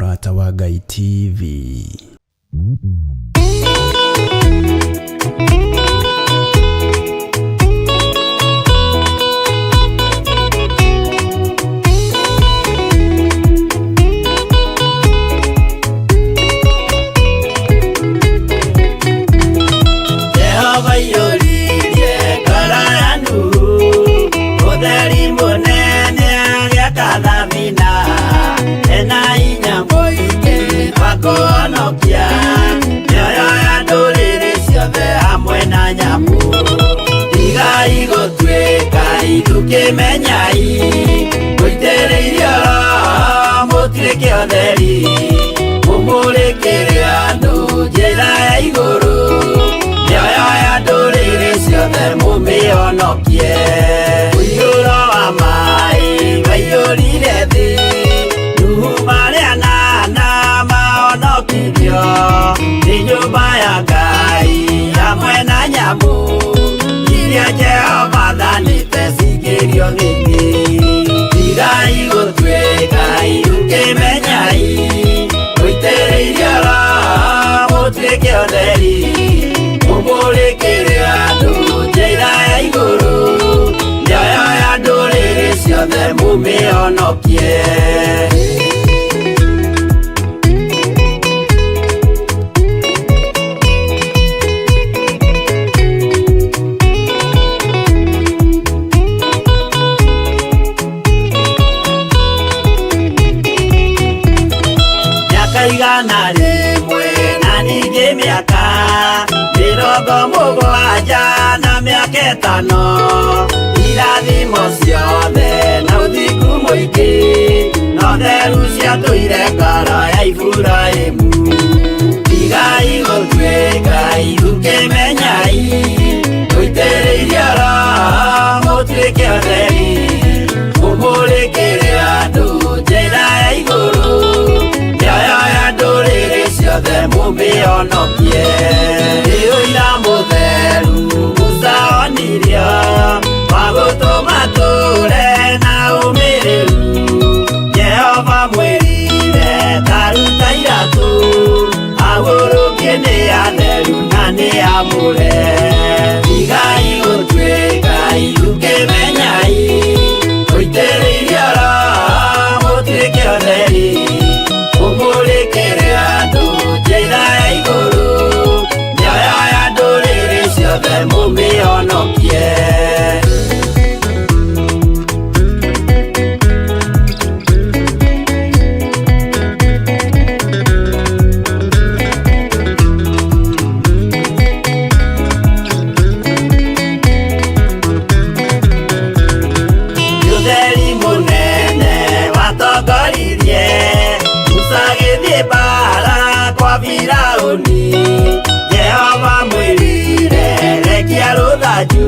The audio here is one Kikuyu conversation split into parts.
Mũrata wa Ngai TV. Jehova iyũririe ngoro ya Nuhu, ũtheri mũnene agĩaka thabina, ena hinya mũingĩ wa kũhonokia mĩoyo ya ndũrĩrĩ ciothe hamwe na nyamũ. Tigai gũtuĩka ithukĩmenyai, mũitĩrĩirio Roho mũtuĩke ũtheri, mũmũrĩkĩre andũ njĩra ya igũrũ, mĩoyo ya ndũrĩrĩ ciothe mũmĩhonokie. Mũiyũro wa maĩ waiyũrire thĩ, Nuhu marĩ anana mahonokirio nĩ nyũmba ya Ngai hamwe na nyamũ iria Jehova athanĩte cingĩrio thĩinĩ. Tigai gũtuĩka irukĩmenyai, mũitĩrĩirio Roho mũtuĩke ũtheri, mũmũrĩkĩre andũ njĩra ya igũrũ, mĩoyo ya ndũrĩrĩ ciothe mũmĩhonokie. Mĩaka 100 na ningĩ mĩaka 70 na mĩaka 5, irathimo ciothe na ũthingu mũingĩ, na ũtheru ciatũire ngoro ya Iburahĩmu. Tigai gũtuĩka ithukĩmenyai, mũitĩrĩirio Roho mũtuĩke ũtheri, mũmũrĩkĩre andũ njĩra ya igũrũ, mĩoyo ya ndũrĩrĩ ciothe mũmĩhonokie. Nĩ ũira mũtheru Musa onirio, wa gũtũma tũre na ũmĩrĩru. Jehova mwĩrire ta ruta iratũ, ahurũkie nĩ atheru na nĩ amũre. Tigai gũtuĩka ithukĩmenyai, mũitĩrĩirio Roho mũtuĩke ũtheri, mũmũrĩkĩre andũ njĩra ya igũrũ, mĩoyo ya ndũrĩrĩ ciothe mũmĩhonokie. Ũtheri mũnene watongoririe Musa agĩthiĩ mbara kwa Firaũni. Jehova mwĩrire rekia rũthanju,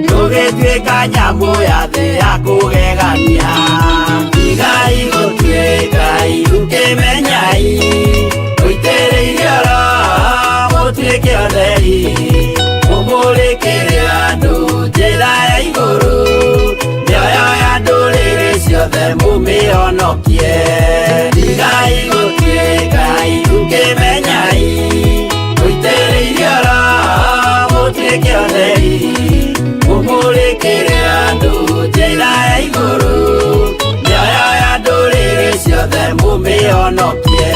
rũgĩtuĩka nyamũ ya thĩ ya kũgegania. Tigai gũtuĩka ithukĩmenyai, mũitĩrĩirio Roho mũtuĩke ũtheri, mũmũrĩkĩre andũ njĩra ya igũrũ, mĩoyo ya ndũrĩrĩ ciothe mũmĩhonokie. Tigai gũtuĩka ithukĩmenyai, mũitĩrĩirio Roho mũtuĩke ũtheri, mũmũrĩkĩre andũ njĩra ya igũrũ, mĩoyo ya ndũrĩrĩ ciothe mũmĩhonokie.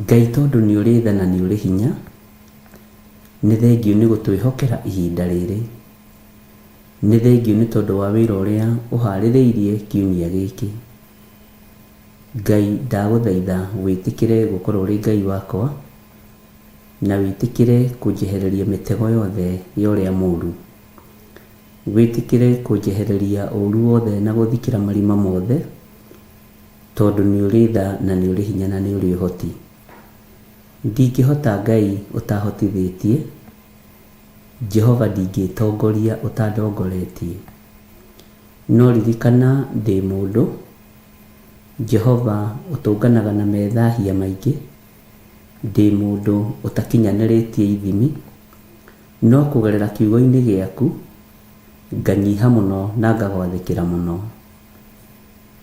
Ngai tondũ nĩ ũrĩ tha na nĩ ũrĩ hinya, nĩ thengiũ nĩ gũtwĩhokera ihinda rĩrĩ. Nĩ thengiũ nĩ tondũ wa wĩra ũrĩa ũharĩrĩirie kiumia gĩkĩ. Ngai ndagũthaitha wĩtĩkĩre gũkorwo ũrĩ Ngai wakwa, Na wĩtĩkĩre kũnjehereria mĩtego yothe ya ũrĩa mũũru. Wĩtĩkĩre kũnjehereria ũũru wothe na gũthikĩra marima mothe, tondũ nĩ ũrĩ tha na nĩ ũrĩ hinya na nĩ ũrĩ ũhoti. Ndingĩhota Ngai ũtahotithĩtie, Jehova ndingĩtongoria ũtandongoretie. No ririkana ndĩ mũndũ, Jehova ũtũnganaga na methahia maingĩ, ndĩ mũndũ ũtakinyanĩrĩtie ithimi, no kũgerera kiugo-inĩ gĩaku, nganyiha mũno na ngagwathĩkĩra mũno.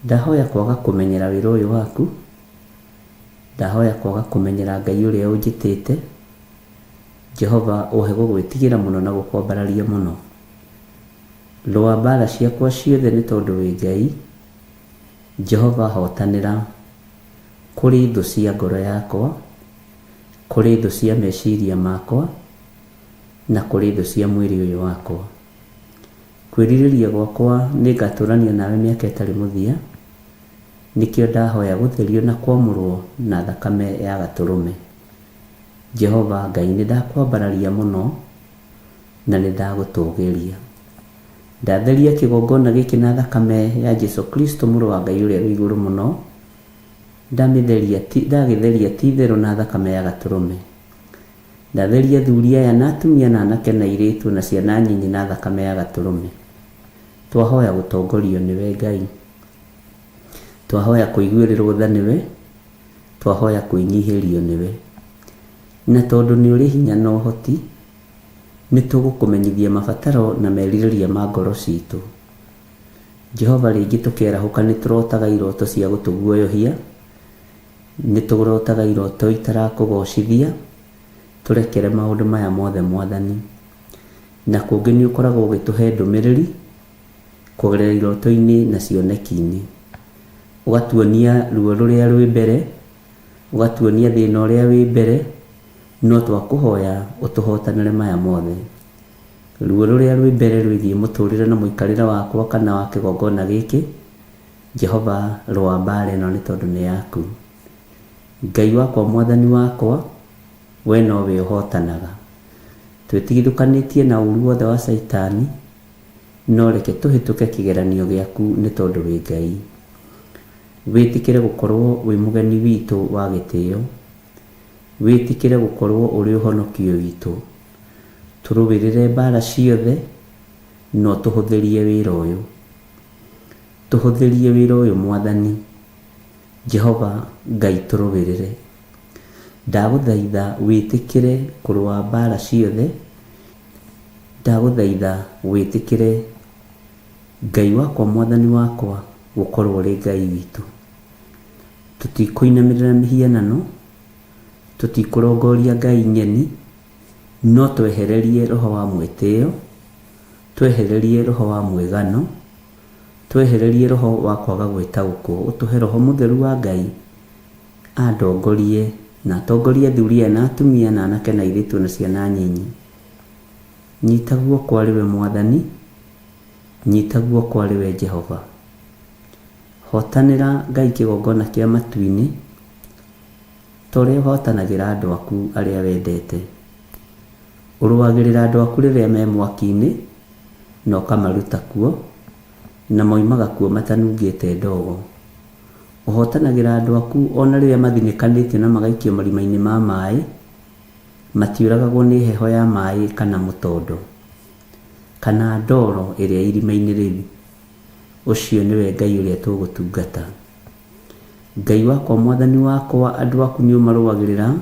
Ndahoya kwaga kũmenyera wĩra ũyũ waku, ndahoya kwaga kũmenyera Ngai ũrĩa ũnjĩtĩte, Jehova ũhe gũgwĩtigĩra mũno na gũkwambararia mũno. Rũa mbara ciakwa ciothe nĩ tondũ wĩ Ngai, Jehova hotanĩra kũrĩ thũ cia ngoro yakwa, kũrĩ thũ cia meciria makwa, na kũrĩ thũ cia mwĩrĩ ũyũ wakwa. Kwĩrirĩria gwakwa nĩ ngatũrania nawe mĩaka ĩtarĩ mũthia, nĩkĩo ndahoya gũtherio na kwamũrwo na thakame ya Gatũrũme. Jehova Ngai nĩ ndakwambararia mũno na nĩ ndagũtũgĩria. Ndatheria kĩgongona gĩkĩ na thakame ya Jesu Kristo mũrũ wa Ngai ũrĩa wĩ igũrũ mũno, ndagĩtheria ti itherũ na thakame ya Gatũrũme. Ndatheria athuri aya na atumia na anake na airĩtu na ciana nyinyi na thakame ya Gatũrũme. Twahoya gũtongorio nĩwe Ngai. Twahoya kũiguĩrĩrwo tha nĩwe, twahoya kwĩnyihĩrio nĩwe. Na tondũ nĩ ũrĩ hinya na ũhoti, nĩ tũgũkũmenyithia mabataro na merirĩria ma ngoro citũ. Jehova rĩngĩ tũkĩarahũka nĩ tũrotaga iroto cia gũtũguoyohia, nĩ tũrotaga iroto itarakũgocithia, tũrekere maũndũ maya mothe Mwathani. Na kũngĩ nĩ ũkoragwo ũgĩtũhe ndũmĩrĩri kũgerera iroto-inĩ na cioneki-inĩ. Ũgatuonia ruo rũrĩa rwĩ mbere, ũgatuonia thĩna ũrĩa wĩ mbere, no twakũhoya ũtũhotanĩre maya mothe. Ruo rũrĩa rwĩ mbere rwĩgiĩ mũtũrĩre na mũikarĩre wakwa kana wa kĩgongona gĩkĩ, Jehova rũa mbara ĩno nĩ tondũ nĩ yaku. Ngai wakwa Mwathani wakwa, we nowe ũhotanaga. Twĩtigithũkanĩtie na ũru wothe wa Caitani, no reke tũhĩtũke kĩgeranio gĩaku nĩ tondũ wĩ Ngai. Wĩtĩkĩre gũkorwo wĩ mũgeni witũ wa gĩtĩo. Wĩtĩkĩre gũkorwo ũrĩ ũhonokio witũ. Tũrũĩrĩre mbara ciothe, na ũtũhũthĩrie wĩra ũyũ. Tũhũthĩrie wĩra ũyũ Mwathani. Jehova Ngai tũrũĩrĩre. Ndagũthaitha wĩtĩkĩre kũrũa mbara ciothe. Ndagũthaitha wĩtĩkĩre Ngai wakwa Mwathani wakwa gũkorwo ũrĩ Ngai witũ. Tũtikũinamĩrĩra mĩhianano, tũtikũrongoria ngai ng'eni, no twehererie roho wa mwĩtĩo, twehererie roho wa mwĩgano, twehererie roho wa kwaga gwĩtaũkwo, ũtũhe roho mũtheru wa Ngai andongorie na atongorie athuri aya na atumia na anake na airĩtu na ciana nyinyi. Nyita guoko arĩ we Mwathani, nyita guoko arĩ we Jehova. Hotanĩra Ngai kĩgongona kĩa matu-inĩ, ta ũrĩa ũhotanagĩra andũ aku arĩa wendete. Ũrũagĩrĩra andũ aku rĩrĩa me mwaki-inĩ, na ũkamaruta kuo, na moimaga kuo matanungĩte ndogo. Ũhotanagĩra andũ aku o na rĩrĩa mathinĩkanĩtio na magaikio marima-inĩ ma maĩ, matiũragagwo nĩ heho ya maĩ kana mũtondo, kana ndoro ĩrĩa irima-inĩ rĩu. Ũcio nĩwe Ngai ũrĩa tũgũtungata. Ngai wakwa Mwathani wakwa, andũ aku nĩ ũmarũagĩrĩra,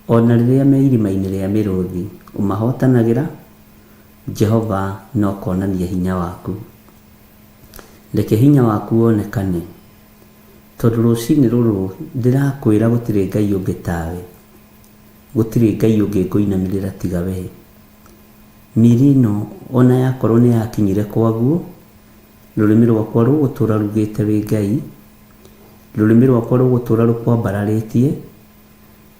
o na rĩrĩa me irima-inĩ rĩa mĩrũthi, ũmahotanagĩra, Jehova, na ũkonania hinya waku. Reke hinya waku wonekane, tondũ rũcinĩ rũrũ ndĩrakwĩra gũtirĩ Ngai ũngĩ tawe, gũtirĩ Ngai ũngĩ ngũinamĩrĩra tiga we. Mĩĩrĩ ĩno o na yakorwo nĩ yakinyire kwaguo, rũrĩmĩ rwakwa rũgũtũra rugĩte wĩ Ngai, rũrĩmĩ rwakwa rũgũtũra rũkwambararĩtie,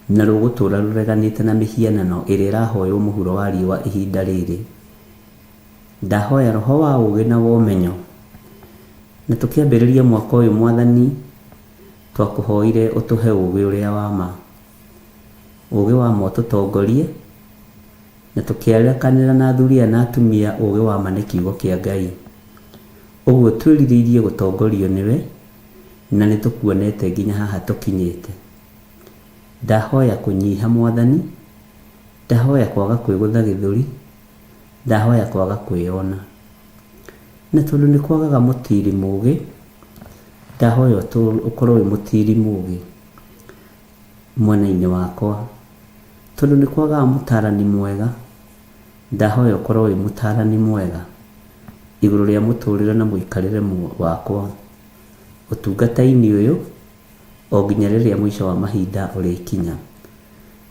na rũgũtũra rũreganĩte na mĩhianano ĩrĩa ĩrahoywo mũhuro wa riũa ihinda rĩrĩ. Ndahoya roho wa ũũgĩ na wa ũmenyo. Na tũkĩambĩrĩria mwaka ũyũ Mwathani, twakũhoire ũtũhe ũũgĩ ũrĩa wa ma. Ũgĩ wa ma ũtũtongorie, na tũkĩakanĩra na athuri aya na atumia, ũgĩ wa ma nĩ kiugo kĩa Ngai. Ũguo twĩrirĩirie gũtongorio nĩwe, na nĩ tũkuonete nginya haha tũkinyĩte. Ndahoya kũnyiha Mwathani, ndahoya kwaga kwĩgũtha gĩthũri, ndahoya kwaga kwĩyona. Na tondũ nĩ kwagaga mũtiri mũgĩ, ndahoya ũkorwo wĩ mũtiri mũgĩ mwena-inĩ wakwa. Tondũ nĩ kwagaga mũtarani mwega, ndahoya ũkorwo wĩ mũtarani mwega igũrũ rĩa mũtũrĩre na mũikarĩre wakwa ũtungata-inĩ ũyũ o nginya rĩrĩa mũico wa mahinda ũrĩkinya.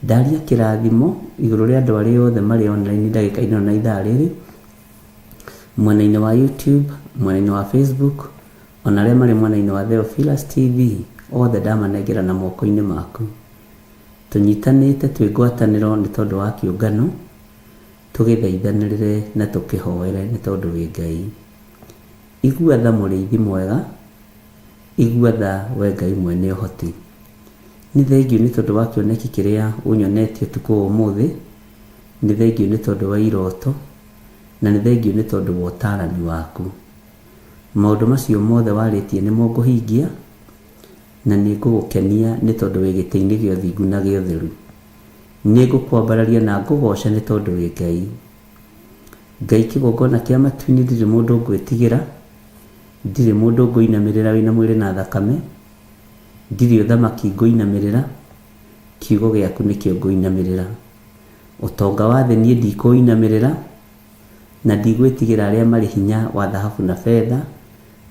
Ndaria kĩrathimo igũrũ rĩa andũ arĩa othe marĩ online ndagĩka-inĩ ĩno na ithaa rĩrĩ, mwena-inĩ wa YouTube, mwena-inĩ wa Facebook, ona arĩa marĩ mwena-inĩ wa Theophilus TV, othe ndamanengera na moko-inĩ maku. Tũnyitanĩte twĩ ngwatanĩro nĩ tondũ wa kĩũngano, tũgĩthaithanĩrĩre na tũkĩhoere nĩ tondũ wĩ Ngai. Igua tha mũrĩithi mwega, igua tha we Ngai mwene ũhoti. Nĩ thengiũ nĩ tondũ wa kĩoneki kĩrĩa ũnyonetie ũtukũ wa ũmũthĩ, nĩ thengiũ nĩ tondũ wa iroto, na nĩ thengiũ nĩ tondũ wa ũtarani waku. Maũndũ macio mothe warĩtie nĩmo ngũhingia, na nĩ ngũgũkenia nĩ tondũ wĩ gĩtĩ-inĩ gĩa ũthingu na gĩa ũtheru. Nĩ ngũkwambararia na ngũgooce nĩ tondũ wĩ Ngai. Ngai kĩgongona kĩa matu-inĩ ndirĩ mũndũ ngwĩtigĩra, ndirĩ mũndũ ngũinamĩrĩra wĩna mwĩrĩ na thakame, ndirĩ ũthamaki ngũinamĩrĩra, kiugo gĩaku nĩkĩo ngũinamĩrĩra. Ũtonga wa thĩ niĩ ndikũinamĩrĩra, na ndigwĩtigĩra arĩa marĩ hinya wa thahabu na betha,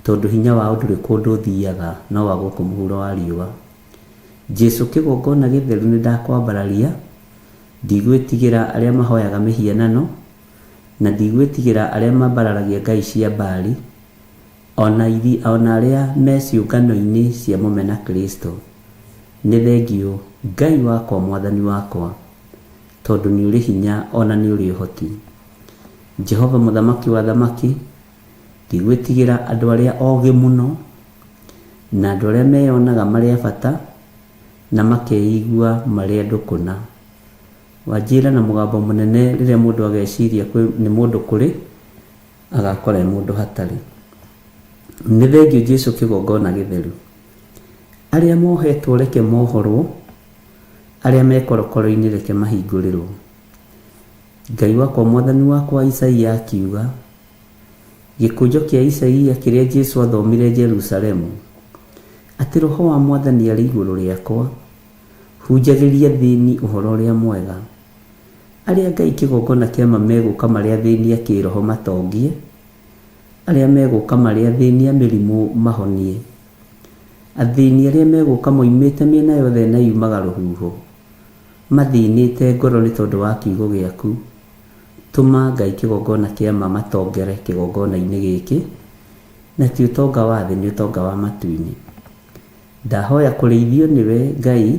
tondũ hinya wao ndũrĩ kũndũ ũthiaga no wa gũkũ mũhuro wa riũa. Jesu kĩgongona gĩtheru nĩ ndakwambararia, ndigwĩtigĩra arĩa mahoyaga mĩhianano, na ndigwĩtigĩra arĩa mambararagia ngai cia Baali, ona arĩa me ciũngano-inĩ cia mũmena Kristo. Nĩ thengiũ Ngai wakwa Mwathani wakwa, tondũ nĩ ũrĩ hinya ona nĩ ũrĩ ũhoti. Jehova mũthamaki wa athamaki, ndigwĩtigĩra andũ arĩa ogĩ mũno, na andũ arĩa meyonaga marĩ a bata, na makeigua marĩ andũ kũna. Wanjĩra na mũgambo mũnene rĩrĩa mũndũ ageciria nĩ mũndũ kũrĩ, agakora e mũndũ hatarĩ. Nĩ thengiũ Jesu kĩgongona gĩtheru. Arĩa mohetwo reke mohorwo, arĩa me korokoro-inĩ reke mahingũrĩrwo. Ngai wakwa Mwathani wakwa Isaia akiuga, gĩkũnjo kĩa Isaia kĩrĩa Jesu athomire Jerusalemu, atĩ Roho wa Mwathani arĩ igũrũ rĩakwa, hunjagĩria athĩni ũhoro ũrĩa mwega. Arĩa Ngai kĩgongona kĩa ma megũka marĩ athĩni a kĩroho matongie, arĩa megũka marĩ athĩni a mĩrimũ mahonie, athĩni arĩa megũka moimĩte mĩena yothe na yumaga rũhuho, mathĩnĩte ngoro nĩ tondũ wa kiugo gĩaku. Tũma Ngai kĩgongona kĩa ma matongere kĩgongona-inĩ gĩkĩ, na ti ũtonga wa thĩ, nĩ ũtonga wa matu-inĩ. Ndahoya kũrĩithio nĩwe Ngai,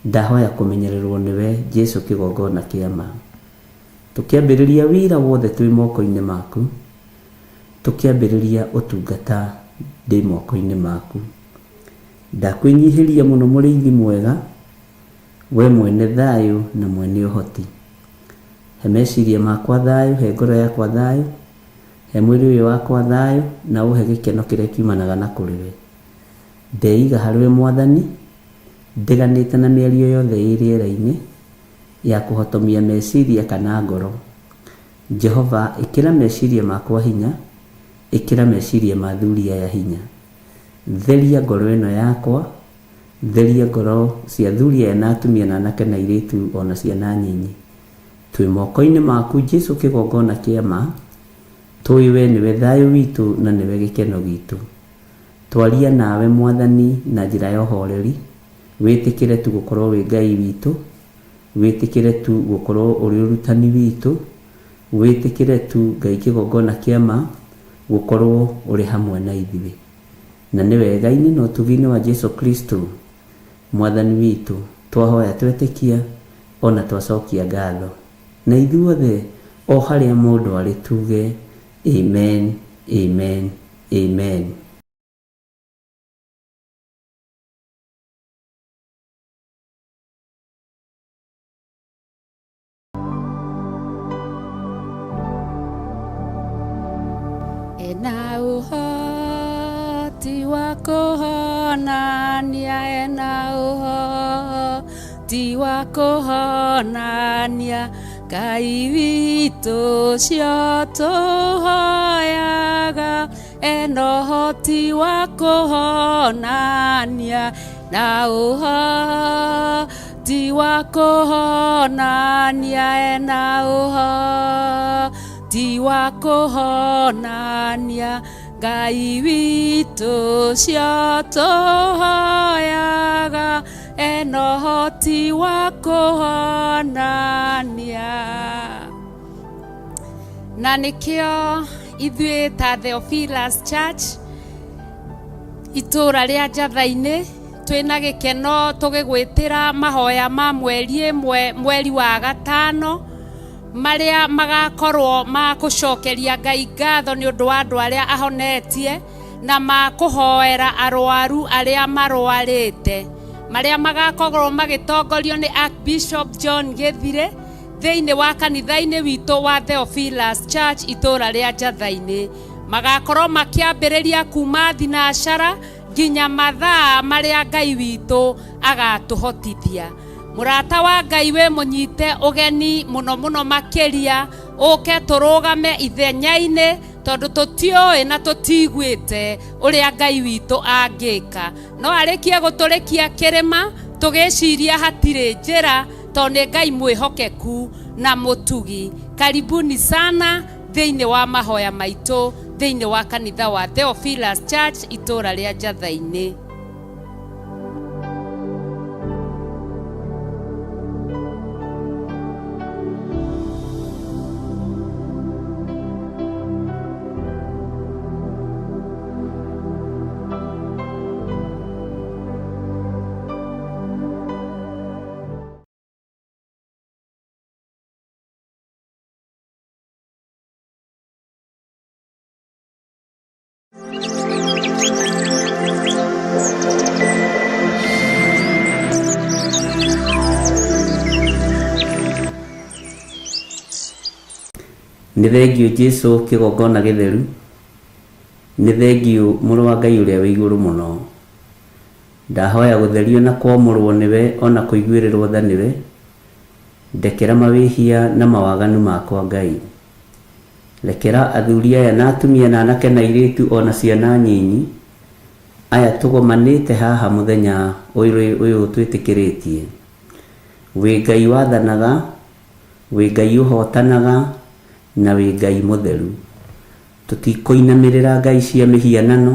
ndahoya kũmenyererwo nĩwe Jesu kĩgongona kĩa ma. Tũkĩambĩrĩria wĩra wothe twĩ moko-inĩ maku, tũkĩambĩrĩria ũtungata ndĩ moko-inĩ maku. Ndakwĩnyihĩria mũno mũrĩithi mwega, we mwene thayũ na mwene ũhoti. He meciria makwa thayũ, he ngoro yakwa thayũ, he mwĩrĩ ũyũ wakwa thayũ, na ũhe gĩkeno kĩrĩa kiumanaga na kũrĩ we. Ndeiga harĩ we Mwathani, ndiganĩte na mĩario yothe ĩ rĩera-inĩ ya kũhotomia meciria kana ngoro. Jehova, ĩkĩra meciria makwa hinya, ĩkĩra meciria ma athuri aya hinya. Theria ngoro ĩno yakwa, theria ngoro cia athuri aya na atumia na anake na airĩtu ona ciana nyinyi. Twĩ moko-inĩ maku Jesu kĩgongona kĩa ma, tũĩ we nĩwe thayũ witũ na nĩwe gĩkeno gitũ. Twaria nawe Mwathani na njĩra ya ũhoreri, wĩtĩkĩre tu gũkorwo wĩ Ngai witũ, wĩtĩkĩre tu gũkorwo ũrĩ ũrutani witũ, wĩtĩkĩre tu Ngai kĩgongona kĩa ma gũkorwo ũrĩ hamwe na ithuĩ. Na nĩ wega-inĩ na ũtugi-inĩ wa Jesu Kristo Mwathani witũ, twahoya twetĩkia ona twacokia ngatho. Na ithuothe o harĩa mũndũ arĩ tuge amen, amen, amen. Ena ũhoti wa kũhonania, ena ũhoti wa kũhonania, Ngai witũ ũcio tũhoyaga, ena ũhoti wa kũhonania, na ũhoti wa kũhonania, ena ũhoti wa kũhonania, Ngai witũ ũcio tũhoyaga, ena ũhoti wa kũhonania. Na nĩkĩo ithuĩ ta Theophilus Church itũũra rĩa Njatha-inĩ twĩna gĩkeno tũgĩgwĩtĩra mahoya ma mweri ĩmwe mweri wa gatano marĩa magakorwo ma gũcokeria Ngai ngatho nĩ ũndũ wa andũ arĩa ahonetie na ma kũhoera arwaru arĩa marwarĩte marĩa magakorwo magĩtongorio nĩ Archbishop John Gĩthire thĩinĩ wa kanitha-inĩ witũ wa Theophilus Church itũũra rĩa Njatha-inĩ. Magakorwo makĩambĩrĩria kuma thinacara nginya mathaa marĩa Ngai witũ agatũhotithia. Mũrata wa Ngai wĩ mũnyite ũgeni mũno mũno makĩria ũke tũrũgame ithenya-inĩ tondũ tũtiũĩ na tũtiguĩte ũrĩa Ngai witũ angĩka. No arĩkie gũtũrĩkia kĩrĩma tũgĩciria hatirĩ njĩra tondũ nĩ Ngai mwĩhokeku na mũtugi. Karibuni sana thĩinĩ wa mahoya maitũ thĩinĩ wa kanitha wa Theophilus Church itũũra rĩa Njatha-inĩ. Nĩ thengiũ Jesu kĩgongona gĩtheru, nĩ thengiũ mũrũ wa Ngai ũrĩa wĩ igũrũ mũno. Ndahoya gũtherio na kwamũrwo nĩwe ona kũiguĩrĩrwo tha nĩwe, ndekera mawĩhia na mawaganu makwa Ngai. Rekera athuri aya na atumia na anake na airĩtu ona ciana nyinyi, aya tũgomanĩte haha mũthenya ũyũ twĩtĩkĩrĩtie. Wĩ Ngai wathanaga, wĩ Ngai ũhotanaga, na wĩ Ngai mũtheru. Tũtikũinamĩrĩra ngai cia mĩhianano,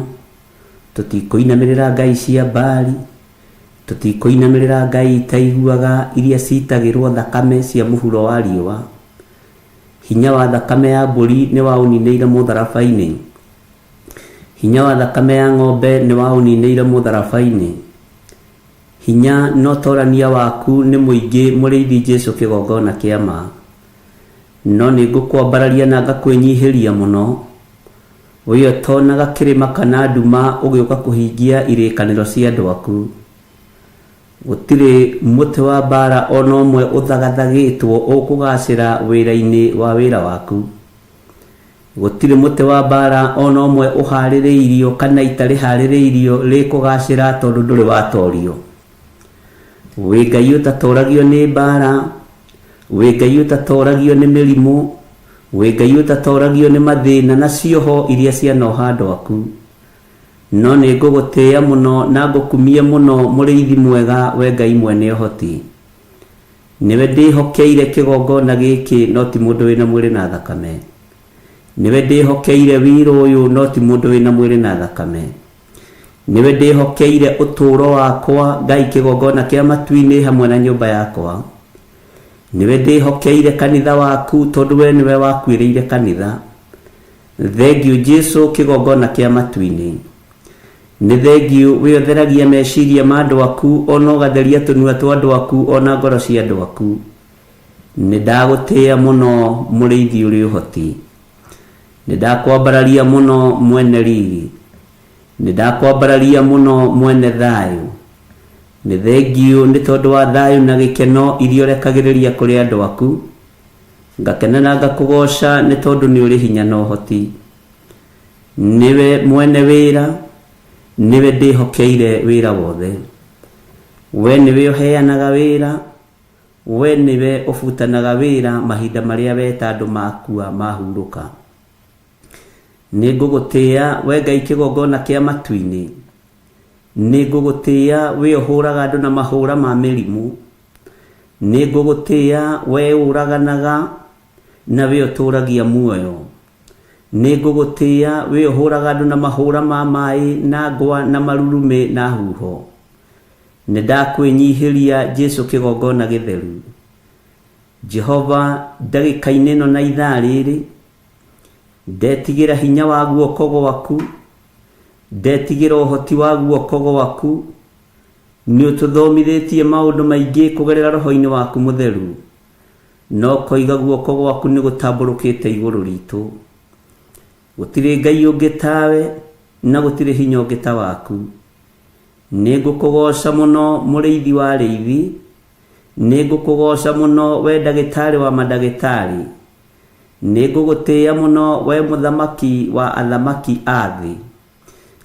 tũtikũinamĩrĩra ngai cia Baali, tũtikũinamĩrĩra ngai itaiguaga iria citagĩrwo thakame cia mũhuro wa riũa. Hinya wa thakame ya mbũri nĩ waũninĩire mũtharaba-inĩ. Hinya wa thakame ya ng'ombe nĩ waũninĩire mũtharaba-inĩ. Hinya na ũtorania waku nĩ mũingĩ mũrĩithi Jesu kĩgongona kĩa ma. No nĩ ngũkwambararia na ngakwĩnyihĩria mũno. We ũtonaga kĩrĩma kana nduma ũgĩũka kũhingia irĩkanĩro cia andũ aku. Gũtirĩ mũtĩ wa mbaara o na ũmwe ũthagathagĩtwo ũkũgaacĩra wĩra-inĩ wa wĩra waku. Gũtirĩ mũtĩ wa mbaara o na ũmwe ũhaarĩrĩirio kana ita rĩhaarĩrĩirio rĩkũgaacĩra tondũ ndũrĩ watorio. Wĩ Ngai ũtatoragio nĩ mbaara, wĩ Ngai ũtatoragio nĩ mĩrimũ, wĩ Ngai ũtatoragio nĩ mathĩna na cioho iria cianoha andũ aku. No nĩ ngũgũtĩĩa mũno na ngũkumie mũno mũrĩithi mwega we Ngai mwene ũhoti. Nĩwe ndĩhokeire kĩgongona gĩkĩ no ti mũndũ wĩna mwĩrĩ na thakame. Nĩwe ndĩhokeire wĩra ũyũ no ti mũndũ wĩna mwĩrĩ na thakame. Nĩwe ndĩhokeire ũtũũro wakwa Ngai kĩgongona kĩa matu-inĩ hamwe na nyũmba yakwa. Nĩwe ndĩhokeire kanitha waku tondũ we nĩwe wakuĩrĩire kanitha. Thengiũ Jesu kĩgongona kĩa matu-inĩ. Nĩ thengiũ we ũtheragia meciria ma andũ aku ona ũgatheria tũnua twa andũ aku ona ngoro cia andũ aku. Nĩ ndagũtĩĩa mũno mũrĩithi ũrĩ ũhoti. Nĩ ndakwambararia mũno mwene riri. Nĩ ndakwambararia mũno mwene thayũ. Nĩ thengiũ nĩ tondũ wa thayũ na gĩkeno iria ũrekagĩrĩria kũrĩ andũ aku. Ngakena na ngakũgooca nĩ tondũ nĩ ũrĩ hinya na ũhoti. Nĩwe mwene wĩra, nĩwe ndĩhokeire wĩra wothe. We nĩwe ũheanaga wĩra, we nĩwe ũbutanaga wĩra mahinda marĩa weta andũ makua mahurũka. Nĩ ngũgũtĩĩa we Ngai kĩgongona kĩa matu-inĩ, nĩ ngũgũtĩĩa we ũhũraga andũ na mahũra ma mĩrimũ, nĩ ngũgũtĩĩa we ũraganaga na we ũtũragia muoyo, nĩ ngũgũtĩĩa we ũhũraga andũ na mahũra ma maĩ na ngwa na marurumĩ na huho. Nĩ ndakwĩnyihĩria Jesu kĩgongona gĩtheru. Jehova, ndagĩka-inĩ ĩno na ithaa rĩrĩ, ndetigĩra hinya wa guoko gwaku, ndetigĩra ũhoti wa guoko gwaku. Nĩ ũtũthomithĩtie maũndũ maingĩ kũgerera roho-inĩ waku mũtheru, no koiga guoko gwaku nĩ gũtambũrũkĩte igũrũ ritũ. Gũtirĩ Ngai ũngĩ tawe, na gũtirĩ hinya ũngĩ ta waku. Nĩ ngũkũgooca mũno mũrĩithi wa arĩithi, nĩ ngũkũgooca mũno we ndagĩtarĩ wa mandagĩtarĩ, nĩ ngũgũtĩĩa mũno we mũthamaki wa athamaki a thĩ.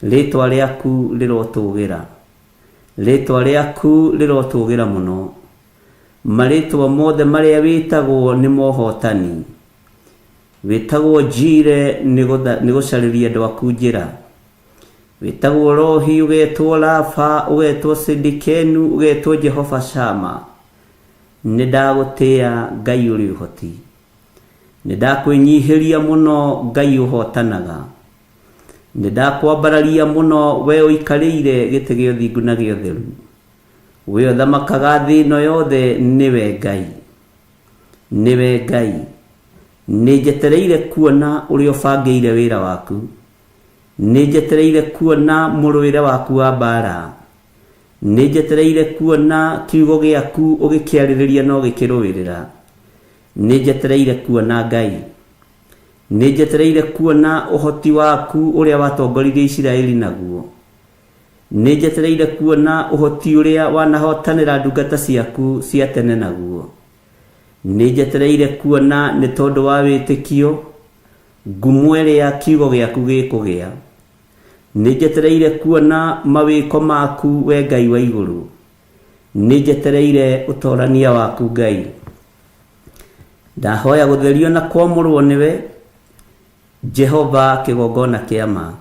Rĩĩtwa rĩaku rĩrotũgĩra, rĩĩtwa rĩaku rĩrotũgĩra mũno. Marĩĩtwa mothe marĩa wĩtagwo nĩ mohotani. Wĩtagwo Njire nĩ gũcarĩria andũ aku njĩra. Wĩtagwo Rohi, ũgetwo Rafa, ũgetwo Sidikenu, ũgetwo Jehova Shama. Nĩ ndagũtĩĩa Ngai ũrĩ ũhoti. Nĩ ndakwĩnyihĩria mũno Ngai ũhotanaga. Nĩ ndakwambararia mũno we ũikarĩire gĩtĩ gĩa ũthingu na gĩa ũtheru. We ũthamakaga thĩ ĩno yothe nĩwe Ngai. Nĩwe Ngai. Nĩ njetereire kuona ũrĩa ũbangĩire wĩra waku. Nĩ njetereire kuona mũrũĩre waku wa mbaara. Nĩ njetereire kuona kiugo gĩaku ũgĩkĩarĩrĩria na ũgĩkĩrũĩrĩra. Nĩ njetereire kuona Ngai. Nĩ njetereire kuona ũhoti waku ũrĩa watongoririe Isiraeli naguo. Nĩ njetereire kuona ũhoti ũrĩa wanahotanĩra ndungata ciaku cia tene naguo. Nĩ njetereire kuona nĩ tondũ wa wĩtĩkio ngumo ĩrĩa kiugo gĩaku gĩkũgĩa. Nĩ njetereire kuona mawĩko maku we Ngai wa igũrũ. Nĩ njetereire ũtorania waku Ngai. Ndahoya gũtherio na kwamũrwo nĩwe Jehova kĩgongona kĩa ma.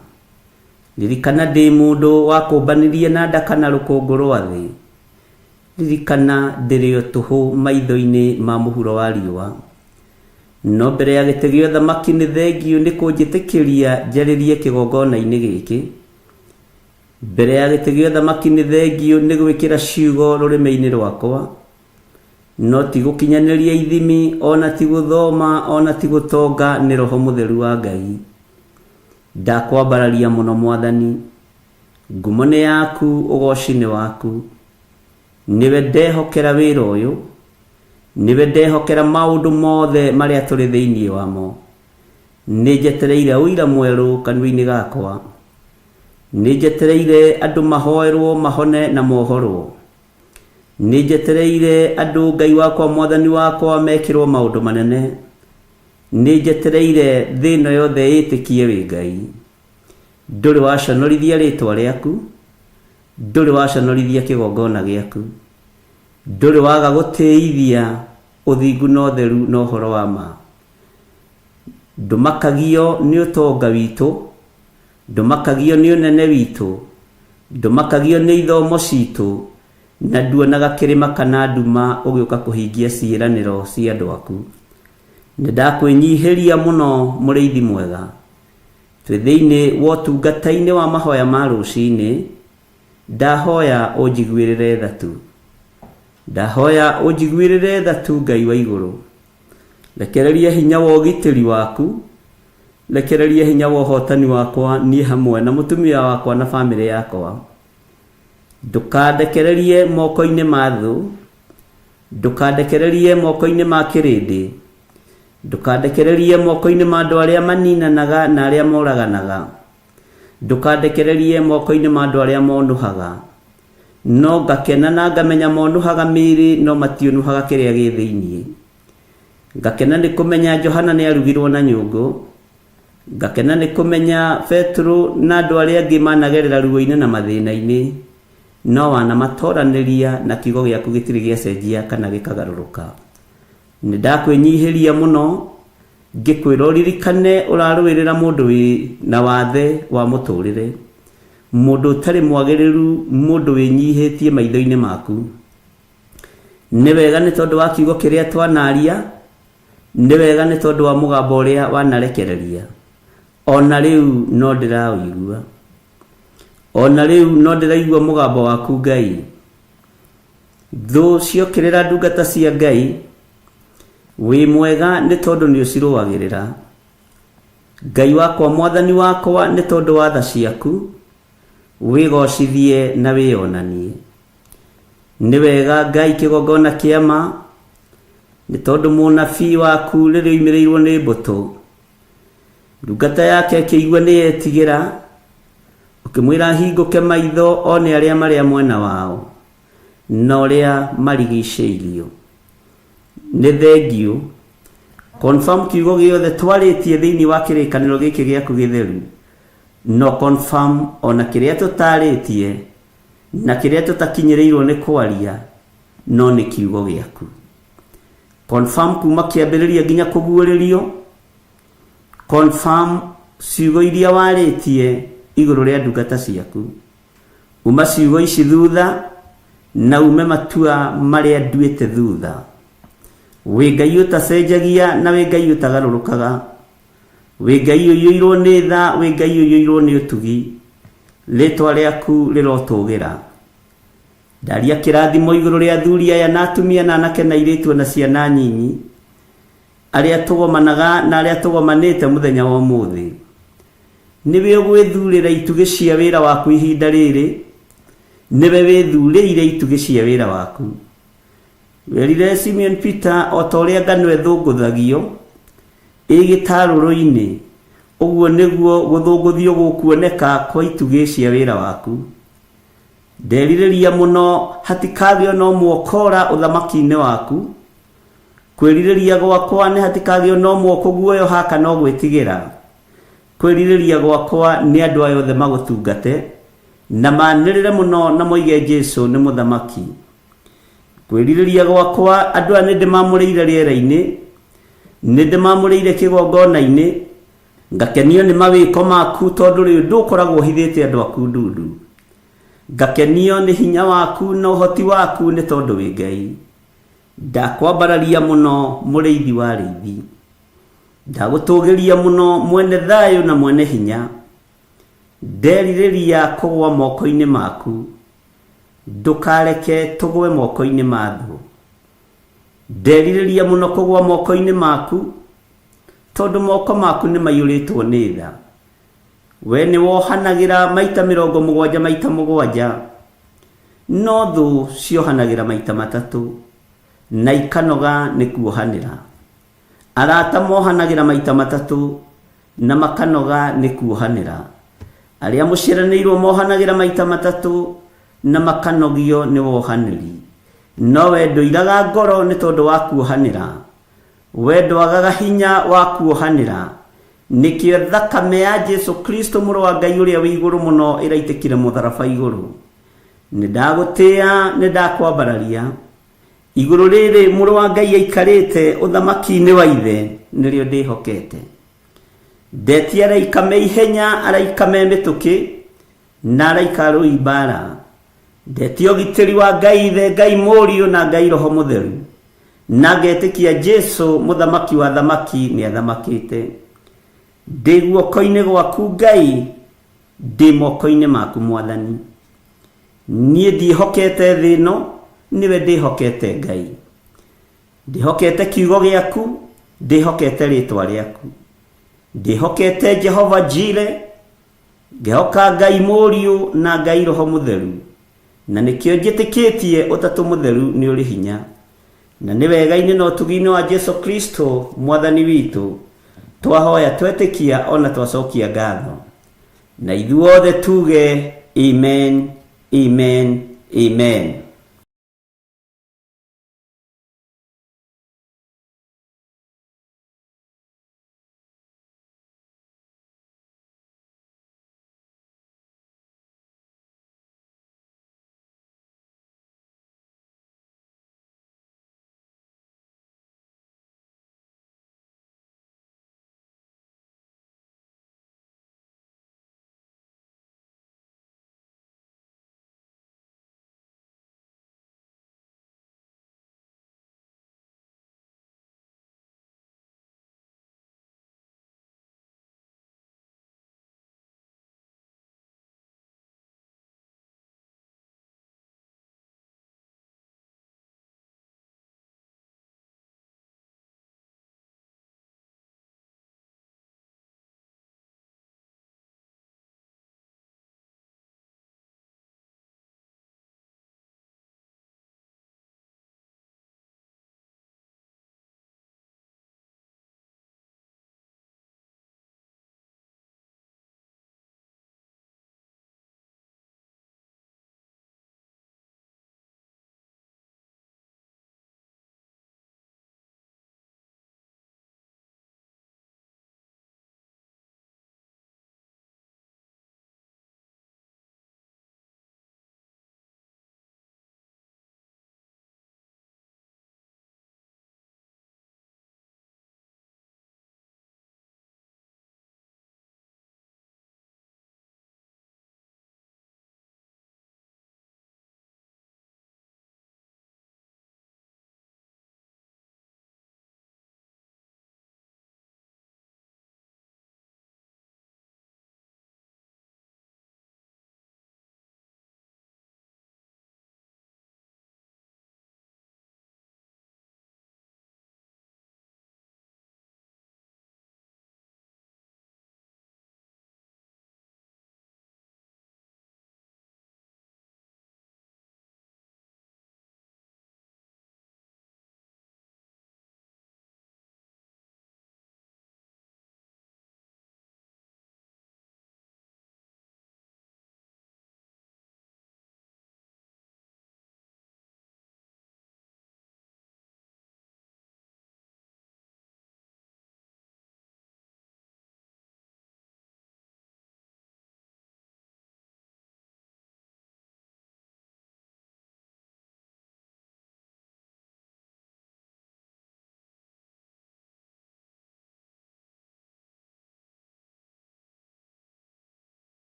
Ririkana ndĩ mũndũ wakũmbanirie na ndaka na rũkũngũ rwa thĩ. Ririkana ndĩrĩ o tũhũ maitho-inĩ ma mũhuro wa riũa. No mbere ya gĩtĩ gĩa ũthamaki nĩ thengiũ nĩ kũnjĩtĩkĩria njarĩrie kĩgongona-inĩ gĩkĩ. Mbere ya gĩtĩ gĩa ũthamaki nĩ thengiũ nĩ gwĩkĩra ciugo rũrĩmĩ-inĩ rwakwa. No ti gũkinyanĩria ithimi, ona ti gũthoma, ona ti gũtonga, nĩ Roho Mũtheru wa Ngai. Ndakwambararia mũno Mwathani. Ngumo nĩ yaku, ũgoci nĩ waku. Nĩwe ndehokera wĩra ũyũ. Nĩwe ndehokera maũndũ mothe marĩa tũrĩ thĩinĩ wamo. Nĩ njetereire ũira mwerũ kanua-inĩ gakwa. Nĩ njetereire andũ mahoerwo mahone na mohorwo. Nĩ njetereire andũ Ngai wakwa Mwathani wakwa mekĩrwo maũndũ manene. Nĩ njetereire thĩ ĩno yothe ĩtĩkie wĩ Ngai. Ndũrĩ waconorithia rĩtwa rĩaku, ndũrĩ waconorithia kĩgongona gĩaku. Ndũrĩ waga gũtĩithia ũthingu na ũtheru na ũhoro wa ma. Ndũmakagio nĩ ũtonga witũ, ndũmakagio nĩ ũnene witũ, ndũmakagio nĩ ithomo citũ, na nduonaga kĩrĩma kana nduma ũgĩũka kũhingia ciĩranĩro cia andũ aku. Nĩ ndakwĩnyihĩria mũno mũrĩithi mwega. Twĩ thĩinĩ wa ũtungata-inĩ wa mahoya ma rũcinĩ, ndahoya ũnjiguĩrĩre tha tu. Ndahoya ũnjiguĩrĩre tha tu Ngai wa igũrũ. Rekereria hinya wa ũgitĩri waku, rekereria hinya wa ũhotani wakwa niĩ hamwe na mũtumia wakwa na bamĩrĩ yakwa. Ndũkandekererie moko-inĩ ma thũ, ndũkandekererie moko-inĩ ma kĩrĩndĩ, ndũkandekererie moko-inĩ ma andũ arĩa maninanaga na arĩa moraganaga, ndũkandekererie moko-inĩ ma andũ arĩa monũhaga. No ngakena na ngamenya monũhaga mĩĩrĩ no matiũnũhaga kĩrĩa gĩ thĩinĩ. Ngakena nĩ kũmenya Johana nĩ arugirwo na nyũngũ. Ngakena nĩ kũmenya Petero na andũ arĩa angĩ managerera ruo-inĩ na mathĩna-inĩ, no wanamatoranĩria na kiugo gĩaku gĩtirĩ gĩacenjia kana gĩkagarũrũka. Nĩ ndakwĩnyihĩria mũno ngĩkwĩra ũririkane ũrarũĩrĩra mũndũ wĩ na wathe wa mũtũrĩre, mũndũ ũtarĩ mwagĩrĩru, mũndũ wĩnyihĩtie maitho-inĩ maku. Nĩ wega nĩ tondũ wa kiugo kĩrĩa twanaria, nĩ wega nĩ tondũ wa mũgambo ũrĩa wanarekereria. Ona rĩu no ndĩraũigua, ona rĩu no ndĩraigua mũgambo waku Ngai. Thũ ciokĩrĩra ndungata cia Ngai, wĩ mwega nĩ tondũ nĩ ũcirũagĩrĩra. Ngai wakwa, mwathani wakwa, nĩ tondũ wa tha ciaku, wĩgocithie na wĩyonanie. Nĩ wega Ngai kĩgongona kĩa ma, nĩ tondũ mũnabii waku rĩrĩa oimĩrĩirwo nĩ mbũtũ, ndungata yake ĩkĩigua nĩ yetigĩra, ũkĩmwĩra ahingũke maitho one arĩa marĩa mwena wao na ũrĩa marigicĩirio. Nĩ thengiũ. Confirm kiugo gĩothe twarĩtie thĩinĩ wa kĩrĩkanĩro gĩkĩ gĩaku gĩtheru, no confirm ona kĩrĩa tũtarĩtie na kĩrĩa tũtakinyĩrĩirwo nĩ kwaria, no nĩ kiugo gĩaku. Confirm kuma kĩambĩrĩria nginya kũguũrĩrio. Confirm ciugo iria warĩtie igũrũ rĩa ndungata ciaku. Uma ciugo ici thutha na ume matua marĩa nduĩte thutha. Wĩ Ngai ũtacenjagia na wĩ Ngai ũtagarũrũkaga. Wĩ Ngai ũiyũirwo nĩ tha, wĩ Ngai ũiyũirwo nĩ ũtugi. Rĩtwa rĩaku rĩrotũgĩra. Ndaria kĩrathimo igũrũ rĩa athuri aya na atumia na anake na airĩtu na ciana nyinyi, arĩa tũgomanaga na arĩa tũgomanĩte mũthenya wa ũmũthĩ. Nĩwe ũgwĩthurĩra itugĩ cia wĩra waku ihinda rĩrĩ, nĩwe wĩthurĩire itugĩ cia wĩra waku. Werire Simeon Peter o ta ũrĩa ngano ĩthũngũthagio ĩ gĩtarũrũ-inĩ, ũguo nĩguo gũthũngũthio gũkuoneka kwa itugĩ cia wĩra waku. Nderirĩria mũno hatikagĩo no mwokora ũthamaki-inĩ waku. Kwĩrirĩria gwakwa nĩ hatikagĩo no mwokũguoyoha kana ũgwĩtigĩra. Kwĩrirĩria gwakwa nĩ andũ aya othe magũtungate na manĩrĩre mũno na moige Jesu nĩ mũthamaki. Kwĩrirĩria gwakwa andũ aya nĩ ndĩmamũrĩire rĩera-inĩ, nĩ ndĩmamũrĩire kĩgongona-inĩ, ngakenio nĩ mawĩko maku tondũ rĩu ndũkoragwo ũhithĩte andũ aku ndundu. Ngakenio nĩ hinya waku na ũhoti waku nĩ tondũ wĩ Ngai. Ndakwambararia mũno mũrĩithi wa arĩithi. Ndagũtũgĩria mũno mwene thayũ na mwene hinya. Nderirĩria kũgũa moko-inĩ maku, ndũkareke tũgwe moko-inĩ ma thũ. Nderirĩria mũno kũgũa moko-inĩ maku, tondũ moko maku nĩ maiyũrĩtwo nĩ tha. We nĩ wohanagĩra maita 70 maita 7, no thũ ciohanagĩra maita 3 na ikanoga nĩ kuohanĩra. Arata mohanagĩra maita 3 na makanoga nĩ kuohanĩra. Arĩa mũciaranĩirwo mohanagĩra maita 3 na makanogio nĩ wohanĩri. No we ndũiraga ngoro nĩ tondũ wa kuohanĩra. We ndwagaga hinya wa kuohanĩra. Nĩkĩo thakame ya Jesu Kristo mũrũ wa Ngai ũrĩa wĩ igũrũ mũno ĩraitĩkire mũtharaba igũrũ. Nĩ ndagũtĩĩa, nĩ ndakwambararia. Igũrũ rĩrĩ mũrũ wa Ngai aikarĩte ũthamaki-inĩ wa ithe nĩrĩo ndĩhokete. Ndetia araika me ihenya, araika me mĩtũkĩ, na araika arũi mbara. Ndetia ũgitĩri wa Ngai ithe, Ngai mũriũ na Ngai roho mũtheru. Na ngetĩkia Jesu mũthamaki wa thamaki nĩ athamakĩte. Ndĩ guoko-inĩ gwaku Ngai, ndĩ moko-inĩ maku mwathani. Niĩ ndiĩhokete thĩ ĩno, nĩwe ndĩhokete Ngai. Ndĩhokete kiugo gĩaku, ndĩhokete rĩtwa rĩaku. Ndĩhokete Jehova Jire, ngehoka Ngai mũriũ na Ngai roho mũtheru. Na nĩkĩo njĩtĩkĩtie ũtatũ mũtheru nĩ ũrĩ hinya. Na nĩ wega-inĩ na ũtugi-inĩ wa Jesu Kristo mwathani witũ, twahoya twetĩkia ona twacokia ngatho. Na ithuothe tuge amen, amen, amen.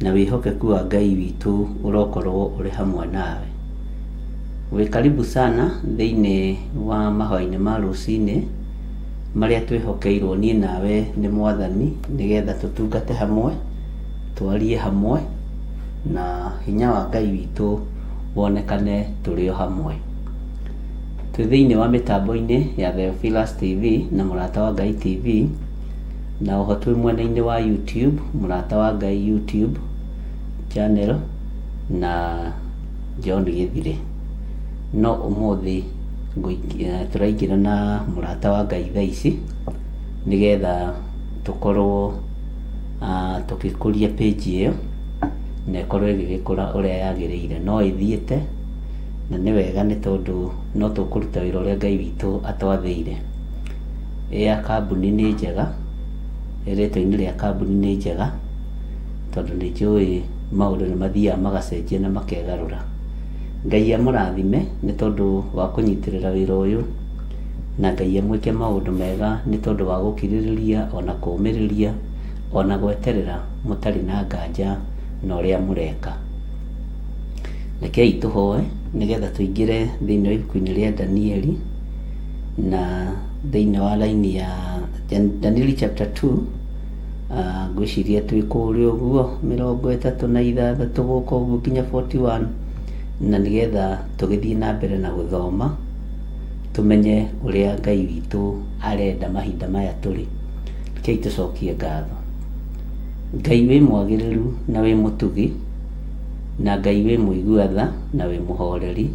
Na wĩhokeku wa Ngai witũ ũrokorwo ũrĩ hamwe nawe. Wĩ karibu sana thĩinĩ wa mahoya-inĩ ma rũcinĩ marĩa twĩhokeirwo niĩ nawe nĩ Mwathani nĩgetha tũtungate hamwe, twarie hamwe na hinya wa Ngai witũ wonekane tũrĩ o hamwe. Twĩ thĩinĩ wa mĩtambo-inĩ ya Theophilus TV na Mũrata wa Ngai TV na oho twĩ mwena-inĩ wa YouTube, Mũrata wa Ngai YouTube channel na John Gĩthirĩ. No ũmũthĩ tũraingĩra na Mũrata wa Ngai thaa ici nĩgetha tũkorwo tũgĩkũria page ĩyo na ĩkorwo ĩgĩgĩkũra ũrĩa yagĩrĩire. No ĩthiĩte na nĩ wega nĩ tondũ no tũkũruta wĩra ũrĩa Ngai witũ atwathĩire. Ya kambuni nĩ njega, rĩtwa-inĩ rĩa kambuni nĩ njega tondũ nĩ njũĩ maũndũ nĩ mathiaga magacenjia na makegarũra. Ngai amũrathime nĩ tondũ wa kũnyitĩrĩra wĩra ũyũ, na Ngai amwĩke maũndũ mega nĩ tondũ wa gũkirĩrĩria ona kũmĩrĩria ona gweterera mũtarĩ na nganja na ũrĩa mũreka. Rekei tũhoe nĩgetha tũingĩre thĩinĩ wa ibuku-inĩ rĩa Danieli na thĩinĩ wa raini ya Danieli chapter 2. Ngwĩciria twĩ kũrĩa ũguo 36 gũka ũguo nginya 41, na nĩgetha tũgĩthiĩ na mbere na gũthoma tũmenye ũrĩa Ngai witũ arenda mahinda maya tũrĩ. Rekei tũcokie ngatho. Ngai wĩ mwagĩrĩru na wĩ mũtugi, na Ngai wĩ mũigua tha na wĩ mũhoreri,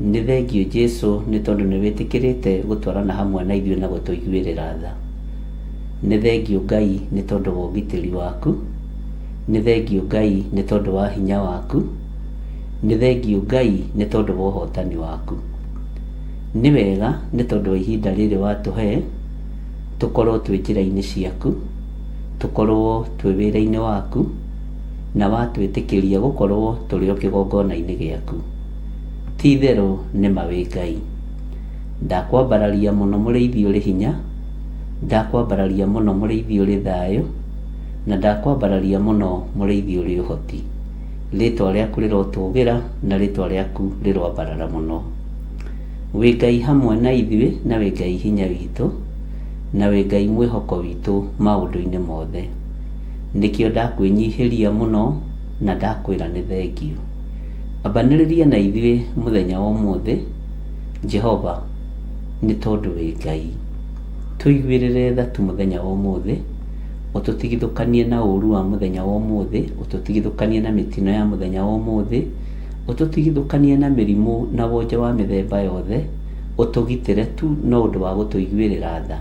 nĩ thengiũ Jesu nĩ tondũ nĩ wĩtĩkĩrĩte gũtwarana hamwe na ithuĩ na gũtũiguĩrĩra tha. Nĩ thengiũ Ngai nĩ tondũ wa ũgitĩri waku, nĩ thengiũ Ngai nĩ tondũ wa hinya waku, nĩ thengiũ Ngai nĩ tondũ wa ũhotani waku. Nĩ wega nĩ tondũ wa ihinda rĩrĩ watũhe tũkorwo twĩ njĩra-inĩ ciaku, tũkorwo twĩ wĩra-inĩ waku, na watwĩtĩkĩria gũkorwo tũrĩ o kĩgongona-inĩ gĩaku. Ti itherũ nĩ ma wĩ Ngai. Ndakwambararia mũno mũrĩithi ũrĩ hinya, ndakwambararia mũno mũrĩithi ũrĩ thayũ, na ndakwambararia mũno mũrĩithi ũrĩ ũhoti. Rĩtwa rĩaku rĩrotũgĩra na rĩtwa rĩaku rĩroambarara mũno. Wĩ Ngai hamwe na ithuĩ na wĩ Ngai hinya witũ, na wĩ Ngai mwĩhoko witũ maũndũ-inĩ mothe. Nĩkĩo ndakwĩnyihĩria mũno na ndakwĩra nĩ thengiũ. Ambanĩrĩria na ithuĩ mũthenya wa ũmũthĩ, Jehova, nĩ tondũ wĩ Ngai. Tũiguĩrĩre tha tu mũthenya wa ũmũthĩ, ũtũtigithũkanie na ũru wa mũthenya wa ũmũthĩ, ũtũtigithũkanie na mĩtino ya mũthenya wa ũmũthĩ, ũtũtigithũkanie na mĩrimũ na wonje wa mĩthemba yothe, ũtũgitĩre tu no ũndũ wa gũtũiguĩrĩra tha,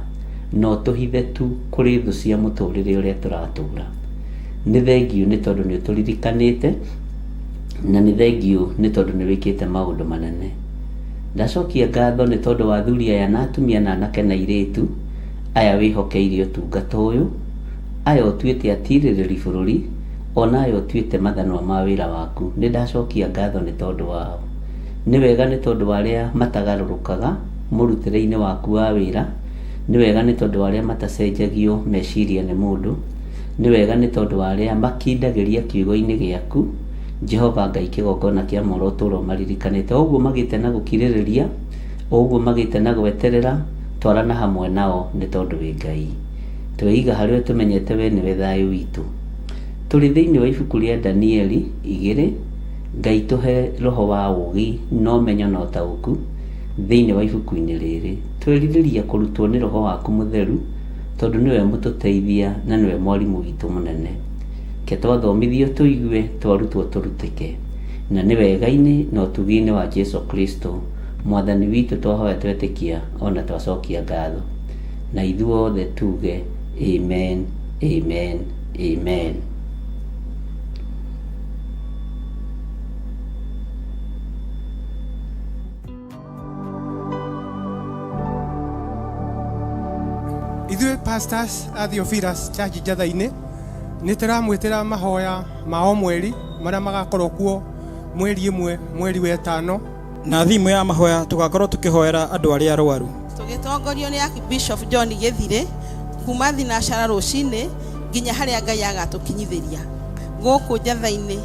na ũtũhithe tu kũrĩ thũ cia mũtũrĩre ũrĩa tũratũra. Nĩ thengiũ nĩ tondũ nĩ ũtũririkanĩte, na nĩ thengiũ nĩ tondũ nĩ wĩkĩte maũndũ manene. Ndacokia ngatho nĩ tondũ wa athuri aya na atumia na anake na airĩtu aya wĩhokeire ũtungata ũyũ, aya ũtuĩte atirĩrĩri bũrũri, ona aya ũtuĩte mathanwa ma wĩra waku. Nĩ ndacokia ngatho nĩ tondũ wao. Nĩ wega nĩ tondũ wa arĩa matagarũrũkaga mũrutĩre-inĩ waku wa wĩra, nĩ wega nĩ tondũ wa arĩa matacenjagio meciria nĩ mũndũ, nĩ wega nĩ tondũ wa arĩa makindagĩria kiugo-inĩ gĩaku, Jehova Ngai kĩgongona kĩa moro ũtũũra ũmaririkanĩte. O ũguo magĩte na gũkirĩrĩria, o ũguo magĩte na gweterera, twarana hamwe nao nĩ tondũ wĩ Ngai. Tweiga harĩ we tũmenyete we nĩwe thayũ witũ. Tũrĩ thĩinĩ wa ibuku rĩa Danieli 2, Ngai tũhe roho wa ũũgĩ na ũmenyo na ũtaũku thĩinĩ wa ibuku-inĩ rĩrĩ. Twerirĩria kũrutwo nĩ roho waku mũtheru tondũ nĩwe mũtũteithia na nĩwe mwarimũ witũ mũnene. Ke twathomithio tũigue, twarutwo tũrutĩke. Na nĩ wega-inĩ na ũtugi-inĩ wa Jesu Kristo Mwathani witũ twahoya twetĩkia ona twacokia ngatho. Na ithuothe tuge amen, amen, amen. Ithuĩ pastors a Theophilus Church Njatha-inĩ nĩ tũramwĩtĩra mahoya ma o mweri marĩa magakorwo kuo mweri 1 mweri wa 5. Na thimũ ya mahoya tũgakorwo tũkĩhoera andũ arĩa arwaru. Tũgĩtongorio nĩ Archbishop John Gĩthirĩ kuma thinacara rũcinĩ Nginya harĩa Ngai agatũkinyithĩria gũkũ Njatha-inĩ.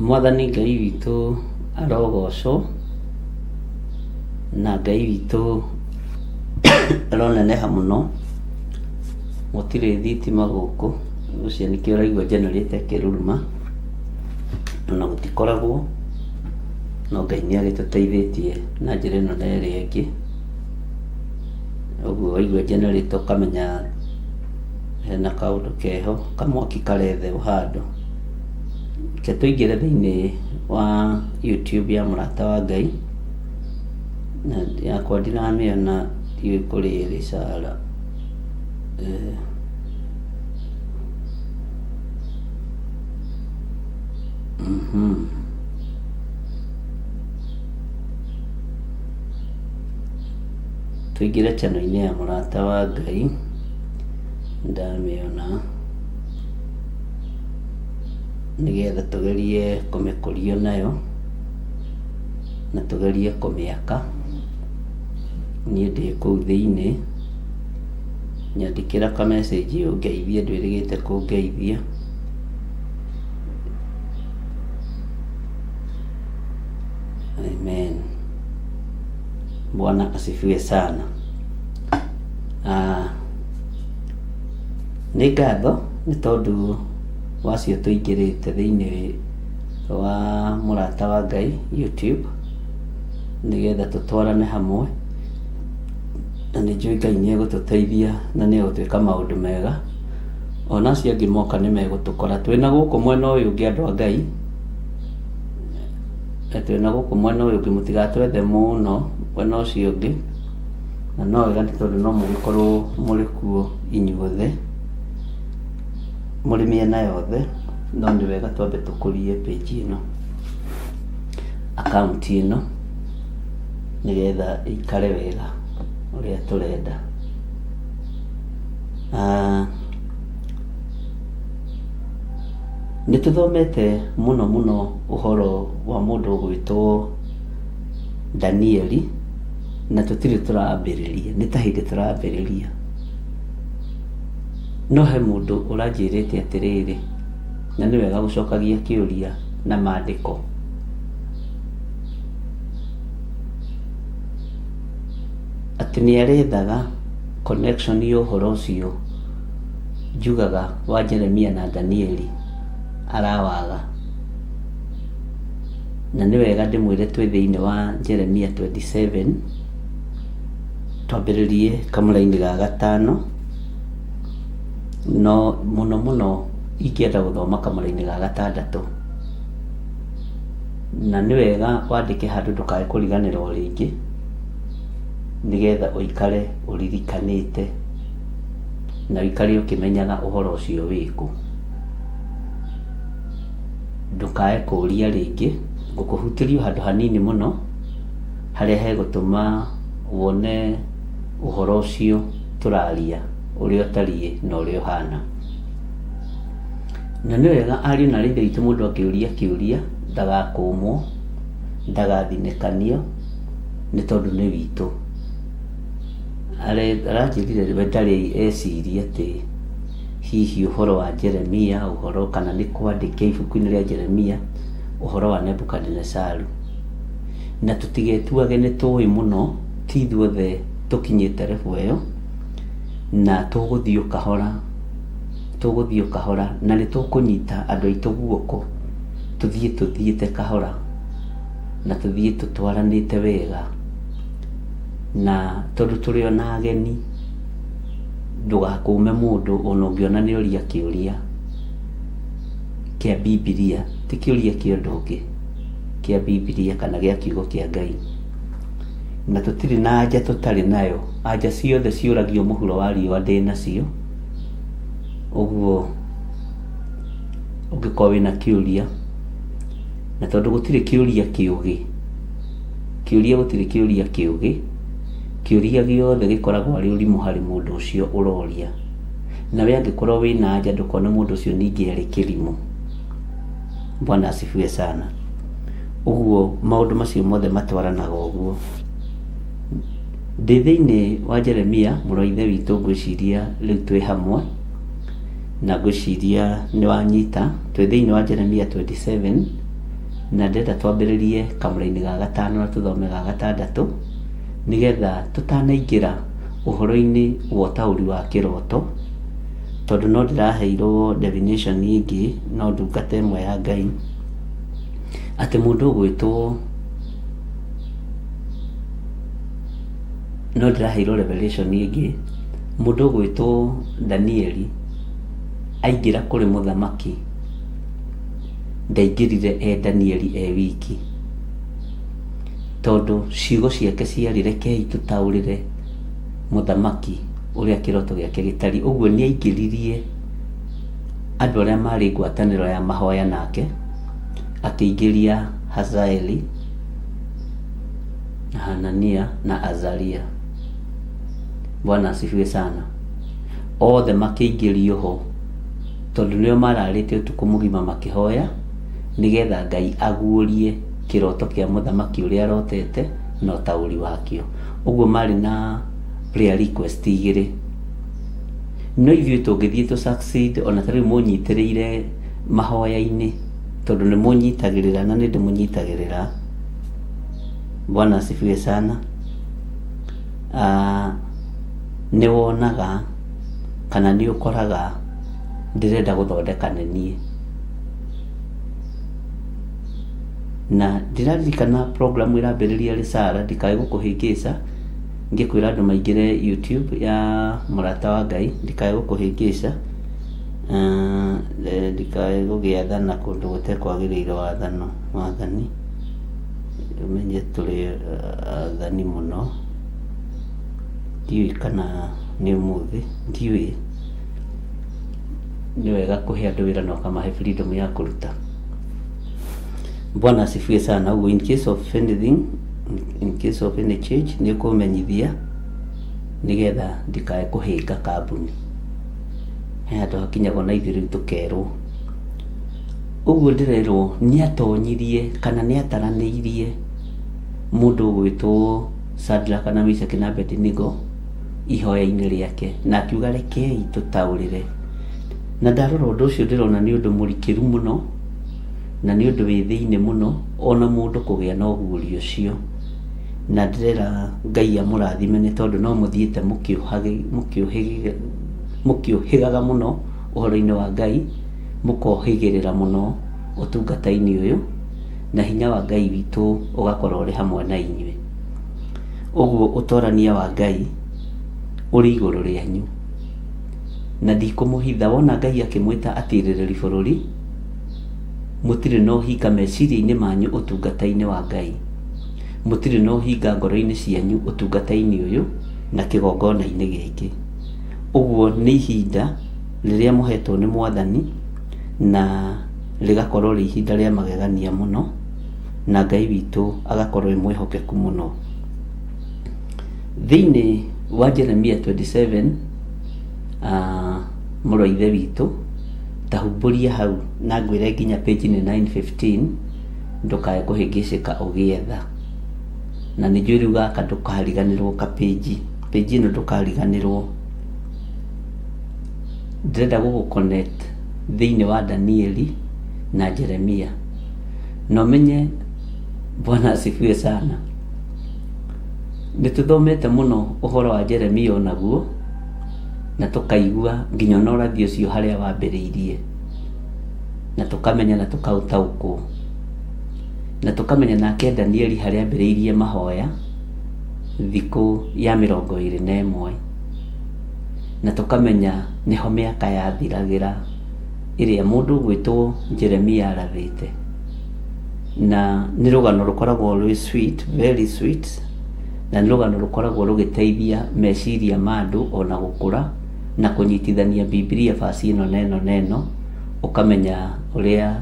Mwathani Ngai witũ arogocwo, na Ngai witũ aroneneha mũno. Gũtirĩ thitima gũkũ, ũcio nĩkĩo ũraigua generator ĩkĩruruma, ona gũtikoragwo, no Ngai nĩ agĩtũteithĩtie na njĩra ĩno na ĩrĩa ĩngĩ. Ũguo waigua generator ũkamenya hena kaũndũ keho, kamwaki karethwo handũ. Reke tũingĩre thĩiniĩ wa YouTube ya Mũrata wa Ngai, na yakwa ndiramĩona, ndiũĩ kũrĩa ĩrĩ Sarah. Tũingĩre channel-inĩ ya Mũrata wa Ngai, ndamĩona, nĩgetha tũgerie kũmĩkũria nayo, na tũgerie kũmĩaka. Niĩ ndĩ kũu thĩiniĩ, nyandĩkĩra ka message ũngeithie, ndwĩrĩgĩte kũngeithia. Amen. Bwana asifiwe sana. Nĩ ngatho nĩ tondũ wacio tũingĩrĩte thĩiniĩ wa Mũrata wa Ngai YouTube, nĩgetha tũtwarane hamwe, na nĩ njũĩ Ngai nĩ egũtũteithia na nĩ egũtwĩka maũndũ mega. Ona acio angĩ moka nĩ megũtũkora. Twĩna gũkũ mwena ũyũ ũngĩ andũ a Ngai, twĩna gũkũ mwena ũyũ ũngĩ, mũtigatwethe mũno mwena ũcio ũngĩ, na no wega nĩ tondũ no mũgĩkorwo mũrĩ kuo inyuothe, mũrĩ mĩena yothe, no nĩ wega twambe tũkũrie page ĩno, account ĩno, nĩgetha ĩikare wega ũrĩa tũrenda. Nĩ tũthomete mũno mũno ũhoro wa mũndũ ũgwĩtwo Danieli, na tũtirĩ tũrambĩrĩria, nĩ ta hĩndĩ tũrambĩrĩria. No he mũndũ ũranjĩrĩte atĩrĩrĩ, na nĩ wega gũcokagia kĩũria na mandĩko. Atĩ nĩ arethaga connection ya ũhoro ũcio njugaga wa Jeremia na Danieli arawaga. Na nĩ wega ndĩmwĩre twĩ thĩinĩ wa Jeremia 27, twambĩrĩrie kamũraini ga gatano, no mũno mũno ingĩenda gũthoma kamũraini ga gatandatũ. Na nĩ wega wandĩke handũ ndũkae kũriganĩrwo rĩngĩ, nĩgetha ũikare ũririkanĩte na ũikare ũkĩmenyaga ũhoro ũcio wĩkũ. Ndũkae kũũria rĩngĩ, ngũkũhutĩria handũ hanini mũno, harĩa hegũtũma wone ũhoro ũcio tũraria ũrĩa ũtariĩ na ũrĩa ũhana. Na nĩ wega ariũ na aarĩ a Ithe witũ mũndũ akĩũria kĩũria ndagakũmwo, ndagathinĩkanio, nĩ tondũ nĩ witũ. Aranjĩrire we ndarĩ eciria atĩ hihi ũhoro wa Jeremia, ũhoro kana nĩ kwandĩke ibuku-inĩ rĩa Jeremia ũhoro wa Nebukadinesaru. Na tũtigetuage nĩ tũĩ mũno, ti ithuothe tũkinyĩte level ĩyo, na tũgũthiĩ o kahora, tũgũthiĩ o kahora, na nĩ tũkũnyita andũ aitũ guoko, tũthiĩ tũthiĩte kahora, na tũthiĩ tũtwaranĩte wega. Na tondũ tũrĩ ona ageni, ndũgakũme mũndũ ona ũngĩona nĩ oria kĩũria kĩa Bibilia, ti kĩũria kĩa ũndũ ũngĩ, kĩa Bibilia kana gĩa kiugo kĩa Ngai. Na tũtirĩ na anja tũtarĩ nayo, anja ciothe ciũragio mũhuro wa riũa ndĩ nacio, ũguo ũngĩkorwo wĩna kĩũria Na tondũ gũtirĩ kĩũria kĩũgĩ, kĩũria gũtirĩ kĩũria kĩũgĩ, kĩũria gĩothe gĩkoragwo arĩ ũrimũ harĩ mũndũ ũcio ũroria. Nawe angĩkorwo wĩna anja ndũkone mũndũ ũcio ningĩ arĩ kĩrimũ. Bwana asifiwe sana. Ũguo maũndũ macio mothe matwaranaga ũguo. Ndĩ thĩinĩ wa Jeremia mũrũ wa ithe witũ, ngwĩciria rĩu twĩ hamwe na ngwĩciria nĩ wanyita. Twĩ thĩinĩ wa Jeremia 27 na ndĩrenda twambĩrĩrie kamũra-inĩ ga gatano na tũthome ga gatandatũ, nĩgetha tũtanaingĩra ũhoro-inĩ wa ũtaũri wa kĩroto, tondũ no ndĩraheirwo definition ĩngĩ no ndungata ĩmwe ya Ngai, atĩ mũndũ ũgwĩtwo, no ndĩraheirwo revelation ĩngĩ, mũndũ ũgwĩtwo Danieli aingĩra kũrĩ mũthamaki, ndaingĩrire e Danieli e wiki, tondũ ciugo ciake ciarĩ rekei tũtaũrĩre mũthamaki ũrĩa kĩroto gĩake gĩtariĩ. Ũguo nĩ aingĩririe andũ arĩa marĩ ngwatanĩro ya mahoya nake, akĩingĩria Hazaeli na Hanania na Azaria. Bwana asifiwe sana. Othe makĩingĩrio ho tondũ nĩo mararĩte ũtukũ mũgima makĩhoya nĩgetha Ngai aguũrie kĩroto kĩa mũthamaki ũrĩa arotete na ũtaũri wakĩo. Ũguo marĩ na prayer request igĩrĩ. No ithuĩ tũngĩthiĩ tũ succeed, ona ta rĩu mũnyitĩrĩire mahoya-inĩ, tondũ nĩ mũnyitagĩrĩra na nĩ ndĩmũnyitagĩrĩra. Bwana asifiwe sana. Nĩ wonaga kana nĩ ũkoraga ndĩrenda gũthondeka nĩ niĩ. Na ndĩraririkana program ĩrambĩrĩria Rĩsara, ndikae gũkũhĩngĩca ngĩkwĩra andũ maingĩre YouTube ya Mũrata wa Ngai, ndikae gũkũhĩngĩca, ndikae gũgĩathana kũndũ gũtekwagĩrĩire wathano, wathani, ũmenye tũrĩ athani mũno, ndiũĩ kana nĩ ũmũthĩ, ndiũĩ, nĩ wega kũhe andũ wĩra na ũkamahe freedom ya kũruta. Bwana asifiwe sana. Ũguo in case of anything, in case of any change, nĩ ũkũmenyithia nĩgetha ndikae kũhĩnga kambuni. He handũ hakinyagwo na ithuĩ rĩu tũkerwo. Ũguo ndĩrerwo nĩ atonyirie kana nĩ ataranĩirie mũndũ ũgwĩtwo Shadrach na Meshach na Abednego ihoya-inĩ rĩake, na akiuga rekei tũtaũrĩre. Na ndarora ũndũ ũcio ndĩrona nĩ ũndũ mũrikĩru mũno na nĩ ũndũ wĩ thĩinĩ mũno ona mũndũ kũgĩa na ũguũrio ũcio. Na ndĩrera Ngai amũrathime nĩ tondũ no mũthiĩte mũkĩũhĩgaga mũno ũhoro-inĩ wa Ngai, mũkohĩgĩrĩra mũno ũtungata-inĩ ũyũ, na hinya wa Ngai witũ ũgakorwo ũrĩ hamwe na inyuĩ. Ũguo ũtorania wa Ngai ũrĩ igũrũ rĩanyu. Na ndikũmũhitha, wona Ngai akĩmwĩta atirĩrĩri bũrũri, mũtirĩ na ũhinga meciria-inĩ manyu ũtungata-inĩ wa Ngai, mũtirĩ na ũhinga ngoro-inĩ cianyu ũtungata-inĩ ũyũ na kĩgongona-inĩ gĩkĩ. Ũguo nĩ ihinda rĩrĩa mũhetwo nĩ Mwathani, na rĩgakorwo rĩ ihinda rĩa magegania mũno, na Ngai witũ agakorwo e mwĩhokeku mũno. Thĩinĩ wa Jeremia 27, mũrũ wa ithe witũ, ta humbũria hau na ngwĩre nginya page nĩ 915, ndũkae kũhĩngĩcĩka ũgĩetha. Na nĩ njũĩ rĩu gaka ndũkariganĩrwo ka page, page ĩno ndũkariganĩrwo. Ndĩrenda gũgũ connect thĩinĩ wa Danieli na Jeremia. Na ũmenye Bwana asifiwe sana. Nĩ tũthomete mũno ũhoro wa Jeremia onaguo, na tũkaigua nginya ona ũrathi ũcio harĩa wambĩrĩirie, na tũkamenya na tũkaũtaũkwo, na tũkamenya nake Danieli harĩa ambĩrĩirie mahoya thikũ ya 21, na tũkamenya nĩho mĩaka yathiragĩra ĩrĩa mũndũ ũgwĩtwo Jeremia arathĩte. Na nĩ rũgano rũkoragwo rwĩ sweet, very sweet, na nĩ rũgano rũkoragwo rũgĩteithia meciria ma andũ ona gũkũra na kũnyitithania Bibilia verse ĩno na ĩno na ĩno, ũkamenya ũrĩa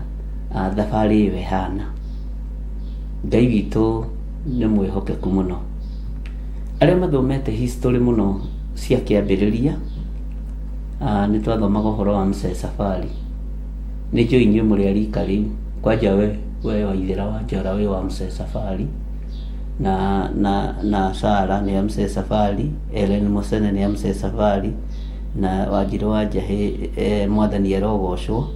thabarĩ ĩyo ĩhana. Ngai witũ nĩ mwĩhokeku mũno. Arĩa mathomete history mũno cia kĩambĩrĩria, nĩ twathomaga ũhoro wa Mzee Safari. Nĩ njũĩ inyuĩ mũrĩ a rika rĩu, kwanja we we Waithera wa Njora wĩ wa Mzee Safari, na Sarah nĩ a Mzee Safari, Ellen Mũcene nĩ a Mzee Safari, na Wanjirũ wa Njahĩ, Mwathani arogocwo,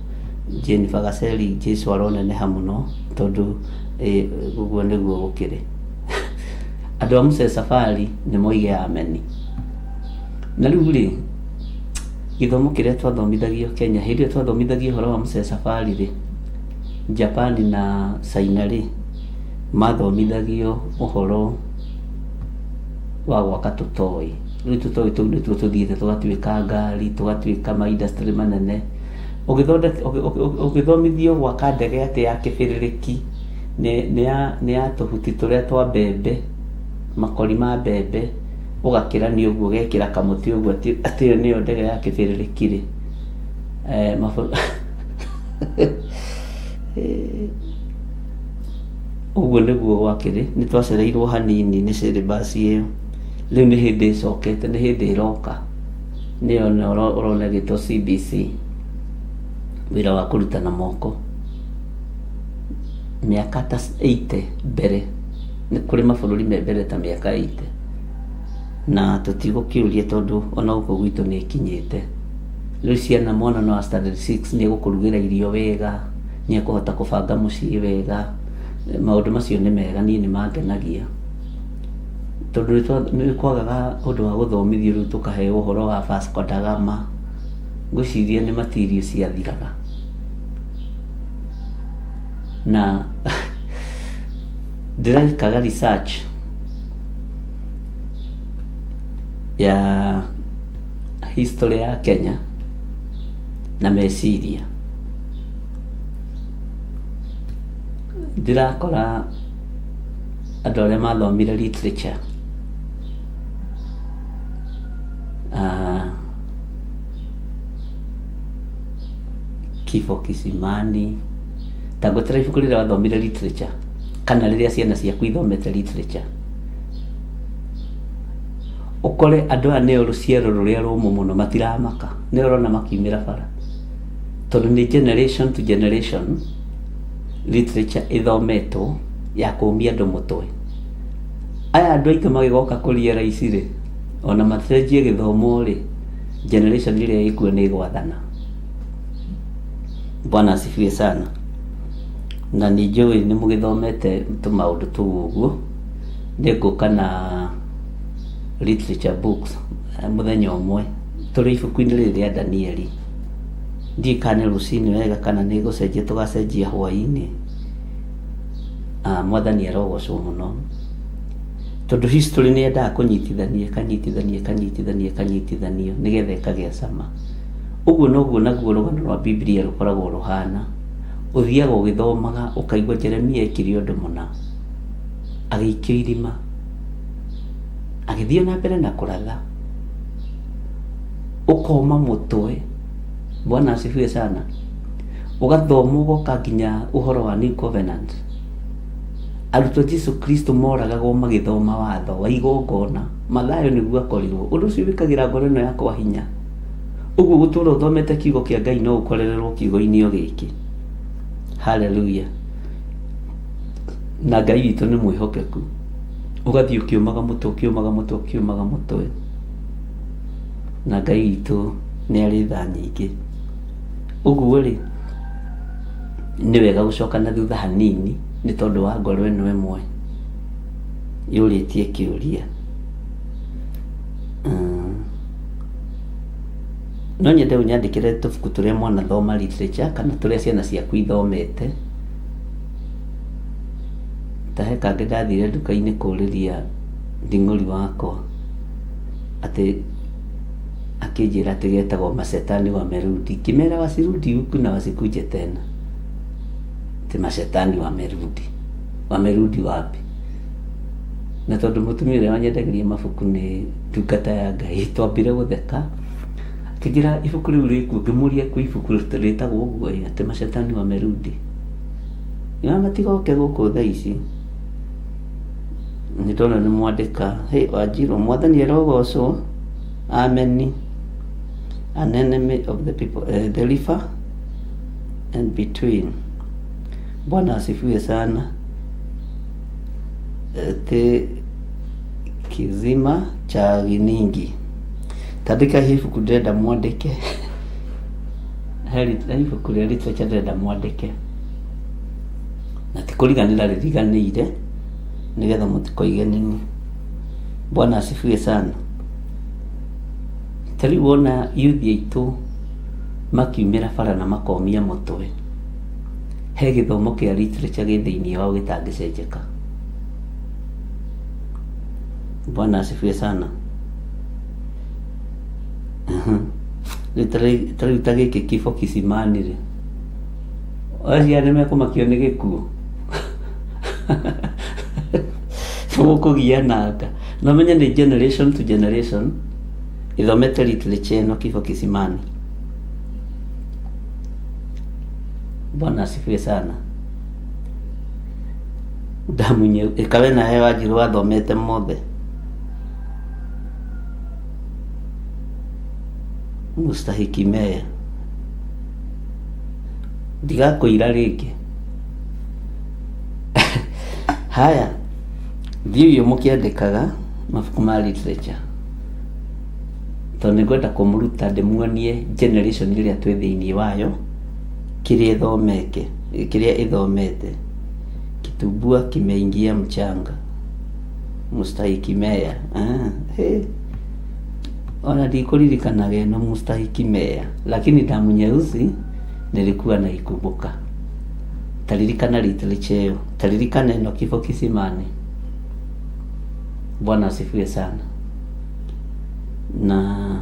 Jennifer Gaceri Jesu aroneneha mũno tondũ ũguo nĩguo gũkĩrĩ. Andũ a Mzee Safari nĩ moige ameni. Na rĩu rĩ, gĩthomo kĩrĩa twathomithagio Kenya, hĩndĩ ĩyo twathomithagio ũhoro wa Mzee Safari rĩ, Japan na China rĩ, mathomithagio ũhoro wa gwaka tũtoĩ. Rĩu tũtoĩ tũu nĩtuo tũthiĩte tũgatuĩka ngari, tũgatuĩka ma industry manene. Ũgĩthondeka ũgĩthomithio gwaka ndege atĩ ya kĩbĩrĩrĩki nĩ ya tũhuti tũrĩa twa mbembe, makori ma mbembe, ũgakĩrania ũguo ũgekĩra kamũtĩ ũguo atĩ atĩ ĩyo nĩyo ndege ya kĩbĩrĩrĩki rĩ. Ũguo nĩguo gwakĩrĩ, nĩ twacereirwo hanini nĩ syllabus ĩyo. Rĩu nĩ hĩndĩ ĩcokete, nĩ hĩndĩ ĩroka. Nĩyo ĩno ũrona ĩgĩtwo CBC, wĩra wa kũruta na moko. Mĩaka ta 80 mbere, nĩ kũrĩ mabũrũri me mbere ta mĩaka 80. Na tũtigũkĩũria tondũ ona gũkũ gwitũ nĩ ĩkinyĩte. Rĩu ciana mwana no wa standard 6 nĩ egũkũrugĩra irio wega, nĩ ekũhota kũbanga mũciĩ wega. Maũndũ macio nĩ mega, niĩ nĩ mangenagia. Tondũ nĩ kwagaga ũndũ wa gũthomithio rĩu tũkaheo ũhoro wa Vasco da Gama. Ngwĩciria nĩ material ciathiraga. Na ndĩrekaga research ya history ya Kenya na meciria. Ndĩrakora andũ arĩa mathomire literature Kifo Kisimani, ta ngwetera ibuku rĩrĩa wathomire literature kana rĩrĩa ciana ciaku ithomete literature, ũkore andũ aya nĩo rũciaro rũrĩa rũmũ mũno, matiramaka, nĩo ũrona makiumĩra bara, tondũ nĩ generation to generation literature ĩthometwo ya kũmia andũ mũtwe. Aya andũ aitũ magĩgoka kũria ici rĩ, ona macenjie gĩthomo rĩ, generation ĩrĩa ĩkuo nĩ ĩgwathana. Bwana asifiwe sana. Na nĩ njũĩ nĩ mũgĩthomete tũmaũndũ tũu ũguo, nĩ ngũka na literature books mũthenya ũmwe tũrĩ ibuku-inĩ rĩrĩ rĩa Danieli. Ndiũĩ kana nĩ rũcinĩ wega kana nĩ gũcenjia tũgacenjia hwaĩ-inĩ. Mwathani arogocwo mũno. Tondũ history nĩ yendaga kũnyitithanio, ĩkanyitithanio, ĩkanyitithanio, ĩkanyitithanio nĩgetha ĩkagĩa cama. Ũguo noguo naguo rũgano rwa Bibilia rũkoragwo rũhana. Ũthiaga ũgĩthomaga ũkaigua Jeremia ekire ũndũ mũna, agĩikio irima, agĩthiĩ na mbere na kũratha, ũkoma mũtwe. Bwana asifiwe sana. Ũgathoma ũgoka nginya ũhoro wa New Covenant. Arutwo Jesu Kristo moragagwo magĩthoma watho wa igongona. Mathayo nĩguo akorirwo. Ũndũ ũcio wĩkagĩra ngoro ĩno yakwa hinya. Ũguo gũtũra ũthomete kiugo kĩa Ngai no ũkorererwo kiugo-inĩ o gĩkĩ. Hallelujah. Na Ngai witũ nĩ mwĩhokeku. Ũgathiĩ ũkĩũmaga mũtwe, ũkĩũmaga mũtwe, ũkĩũmaga mũtwe. Na Ngai witũ nĩ arĩ tha nyingĩ. Ũguo rĩ, nĩ wega gũcoka na thutha hanini nĩ tondũ wa ngoro ĩno ĩmwe yũrĩtie kĩũria. No nyende ũnyandĩkĩre tũbuku tũrĩa mwanathoma literature kana tũrĩa ciana ciaku ithomete. Ta he kangĩ ndathire nduka-inĩ kũrĩria nding'ũri wakwa atĩ akĩnjĩra atĩ getagwo Mashetani Wamerudi. Ngĩmera wasirudi huku na wasikuje tena. Atĩ mashetani wamerudi. Wamerudi wapi? Na tondũ mũtumia ũrĩa wanyendagĩria mabuku nĩ ndungata ya Ngai, twambire gũtheka, akĩnjĩra ibuku rĩu rĩkuo, ngĩmũria kwĩ ibuku rĩtagwo ũguo ĩ, atĩ mashetani wamerudi. Ngiuga matigoke gũkũ thaa ici. Nĩ ndona nĩ mwandĩka. Hey, Wanjiru, Mwathani arogocwo. Ameni. An enemy of the people, the river and between. Bwana asifiwe sana. Te kizima cha giningi. Tandĩka ibuku ndĩrenda mwandĩke. He ibuku rĩa literature ndĩrenda mwandĩke. Na ti kũriganĩra rĩriganĩire nĩgetha mũtikoige nini. Bwana asifiwe sana. Ta rĩu wona youth aitũ makiumĩra bara na makomia mũtwe, he gĩthomo kĩa literature gĩ thĩinĩ wao gĩtangĩcenjeka. Bwana asifiwe sana. Rĩu ta rĩu ta gĩkĩ kifo kisimani rĩ, acio nĩ mekũmakio nĩ gĩkuũ. Mũkũgiana anga. Na ũmenye nĩ generation to generation ithomete literature ĩno kifo kisimani. Bwana asifiwe sana. Ndamunye ĩkawe na he Wanjiru wathomete mothe. Mustahiki meya. Ndigakũira rĩngĩ. Haya, thiĩ mũkĩandĩkaga mabuku ma literature. Tondũ nĩngwenda kũmũruta ndĩmuonie generation ĩrĩa twĩ thĩinĩ wayo kĩrĩa ĩthomeke, kĩrĩa ĩthomete. Kitumbua kimeingia mchanga. Mustahiki meya. Ah, he. Ona ndikũririkanaga ĩno mustahiki meya, lakini damu nyeusi nilikuwa naikumbuka. Taririkana literature ĩyo, taririkana ĩno kifo kisimani. Bwana asifiwe sana. Na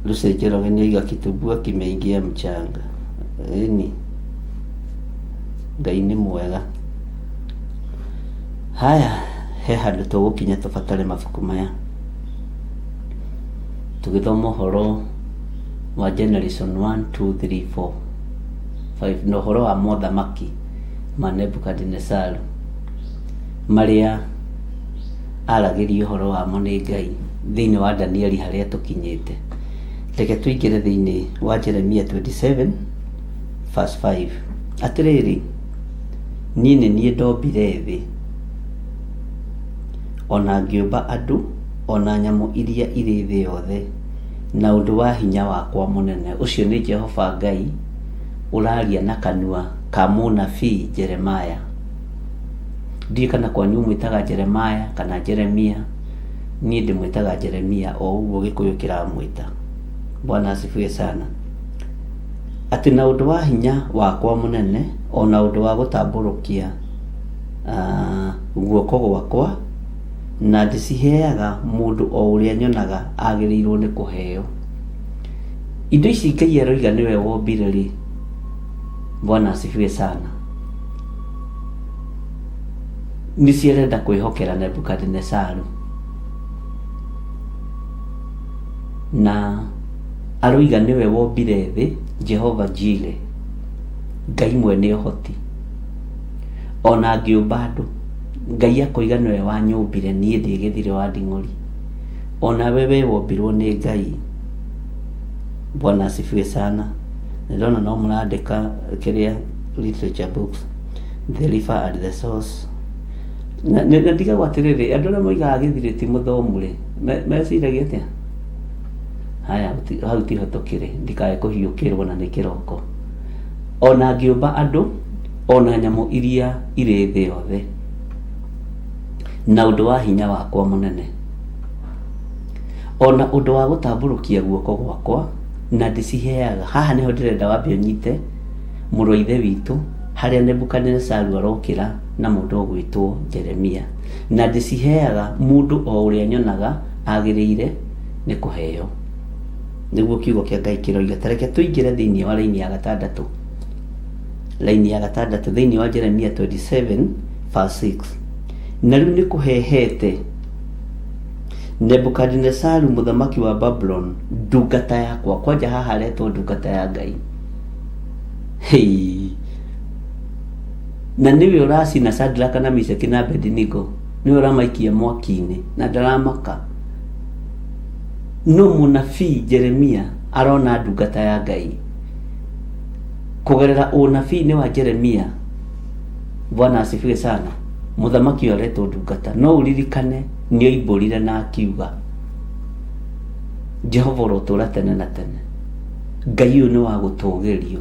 Lucy Njoroge nĩoiga kitumbua kimeingia mchanga. Ĩni Ngai nĩ mwega. Haya, he handũ tũgũkinya tũbatare mabuku maya. Tũgĩthoma ũhoro wa generation 1, 2, 3, 4, 5 na ũhoro wa mothamaki ma Nebukadinesaru marĩa aragĩrio ũhoro wamo nĩ Ngai thĩinĩ wa Danieli harĩa tũkinyĩte. Reke tũingĩre thĩinĩ wa Jeremia 27 verse 5. Atĩrĩrĩ, niĩ nĩ niĩ ndombire thĩ, ona ngĩũmba andũ, ona nyamũ iria irĩ thĩ yothe, na ũndũ wa hinya wakwa mũnene. Ũcio nĩ Jehova Ngai ũraria na kanua ka mũnabii Jeremiah. Ndiũĩ kana kwanyu mwĩtaga Jeremiah kana Jeremia. Niĩ ndĩmwĩtaga Jeremia o ũguo Gĩkũyũ kĩramwĩta. Bwana asifiwe sana. Atĩ na ũndũ wa hinya wakwa mũnene, ona ũndũ wa gũtambũrũkia guoko gwakwa, na ndĩciheaga mũndũ o ũrĩa nyonaga agĩrĩirwo nĩ kũheo. Indo ici Ngai aroiga nĩwe wombire rĩ, Bwana asifiwe sana, nĩcio arenda kwĩhokera Nebukadinesaru. Na aroiga nĩwe wombire thĩ, Jehova Jire, Ngai mwene ũhoti. Ona ngĩũmba andũ, Ngai akoiga nĩwe wanyũmbire niĩ ndĩ gĩthire wa nding'ori. Onawe we wombirwo nĩ Ngai. Bwana asifiwe sana. Nĩndona no mũrandĩka kĩrĩa literature books, The River and the Source. Na ndigagwo atĩrĩrĩ, andũ arĩa moigaga gĩthirĩ ti mũthomu rĩ, meciragia atĩa? Haya, hau tiho tũkĩrĩ, ndikae kũhiũkĩrwo na nĩ kĩroko. Ona ngĩũmba andũ, ona nyamũ iria irĩ thĩ yothe, na ũndũ wa hinya wakwa mũnene, ona ũndũ wa gũtambũrũkia guoko gwakwa, na ndĩciheaga. Haha nĩho ndĩrenda wambe ũnyite mũrũ wa ithe witũ, harĩa Nebukadinesaru arokĩra na mũndũ ũgwĩtwo Jeremia, na ndĩciheaga mũndũ o ũrĩa nyonaga agĩrĩire nĩ kũheo. Nĩguo kiugo kĩa Ngai kĩroiga. Ta reke tũingĩre thĩinĩ wa raini ya gatandatũ. Raini ya gatandatũ thĩinĩ wa Jeremia 27 verse 6. Na rĩu nĩ kũhehete Nebukadinesaru mũthamaki wa Babulon ndungata yakwa. Kwanja haha aretwo ndungata ya Ngai. Hey. Na nĩwe ũracina Shadraka na Meshaki na Abednego. Nĩwe ũramaikia mwaki-inĩ na ndaramaka. No mũnabii Jeremia arona ndungata ya Ngai. Kũgerera ũnabii-inĩ wa Jeremia, Bwana asifiwe sana, mũthamaki ũyũ aretwo ndungata. No ũririkane nĩ oimbũrire na akiuga, Jehova ũrotũra tene na tene. Ngai ũyũ nĩ wa gũtũgĩrio.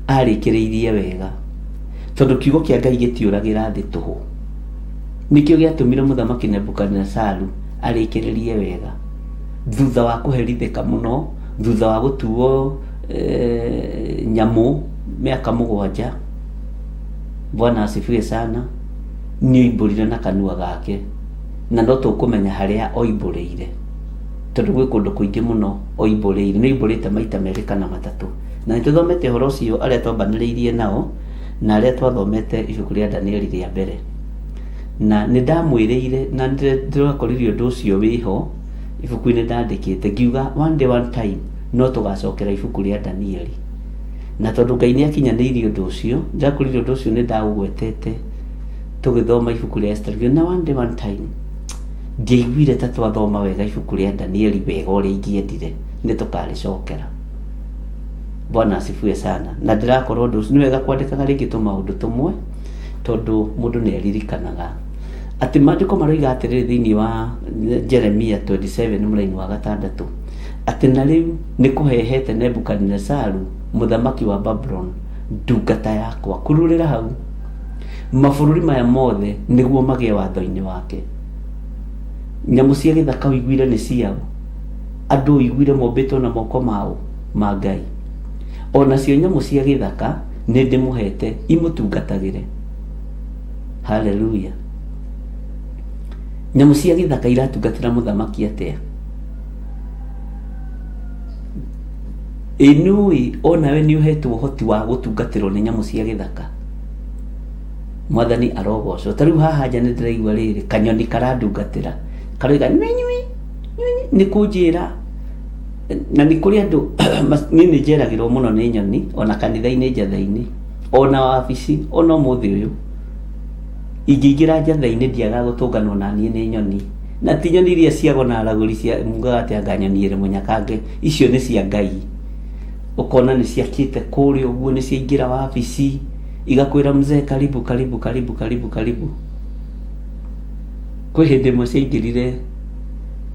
Arĩkĩrĩirie wega. Tondũ kiugo kĩa Ngai gĩtiũragĩra thĩ tũhũ. Nĩkĩo gĩatũmire mũthamaki Nebukadinezaru arĩkĩrĩrie wega. Thutha wa kũherithĩka mũno, thutha wa gũtuo nyamũ mĩaka mũgwanja, Bwana asifiwe sana, nĩ oimbũrire na kanua gake. Na no tũkũmenya harĩa oimbũrĩire. Tondũ gwĩ kũndũ kũingĩ mũno oimbũrĩire. Nĩ oimbũrĩte maita merĩ kana matatũ. Na nĩ tũthomete ũhoro ũcio arĩa twambanĩrĩirie nao, na arĩa twathomete ibuku rĩa Danieli rĩa mbere. Na nĩ ndamwĩrĩire na ndĩrakorire ũndũ ũcio wĩho ibuku-inĩ ndandĩkĩte, ngiuga one day one time no tũgacokera ibuku rĩa Danieli. Na tondũ Ngai nĩ akinyanĩirie ũndũ ũcio, ndĩrakorire ũndũ ũcio nĩ ndaũgwetete tũgĩthoma ibuku rĩa Esther, ngiuga na one day one time ndiaiguire ta twathoma wega ibuku rĩa Danieli wega ũrĩa ingĩendire, nĩ tũkarĩcokera. Bwana asifiwe sana. Na ndĩrakorwo ũndũ ũcio nĩ wega kwandĩkaga rĩngĩ tũmaũndũ tũmwe, tondũ mũndũ nĩ aririkanaga. Atĩ maandĩko maroiga atĩrĩrĩ thĩinĩ wa Jeremia 27 mũraini wa gatandatũ, atĩ na rĩu nĩ kũhehete Nebukadinezaru mũthamaki wa Babulon ndungata yakwa. Kururĩra hau mabũrũri maya mothe nĩguo magĩe watho-inĩ wake. Nyamũ cia gĩthaka ũiguire nĩ ciao, andũ ũiguire mombĩtwo na moko mao ma Ngai. Onacio nyamũ cia gĩthaka nĩ ndĩmũhete imũtungatagĩre. Haleluya. Nyamũ cia gĩthaka iratungatĩra mũthamaki atĩa? Ĩ nĩũĩ onawe nĩ ũhetwo ũhoti wa gũtungatĩrwo nĩ nyamũ cia gĩthaka? Mwathani arogocwo. Ta rĩu haha nja nĩ ndĩraigua rĩrĩ kanyoni karandungatĩra, karoiga nyui nyui nĩ kũnjĩra. Na nĩ kũrĩ andũ niĩ nĩ njeragĩrwo mũno nĩ nyoni ona kanitha-inĩ njatha-inĩ ona wabici ona ũmũthĩ ũyũ ingĩingĩra njatha-inĩ ndiagaga gũtũnganwo na niĩ nĩ nyoni. Na ti nyoni iria ciagwo na aragũri cia mugaga atĩ anga nyoni ĩrĩ mũnyakange, icio nĩ cia Ngai. Ũkona nĩ ciakĩte kũrĩa ũguo nĩ ciaingĩra wabici igakwĩra mzee karibu karibu karibu karibu karibu. Kwĩ hĩndĩ ĩmwe ciaingĩrire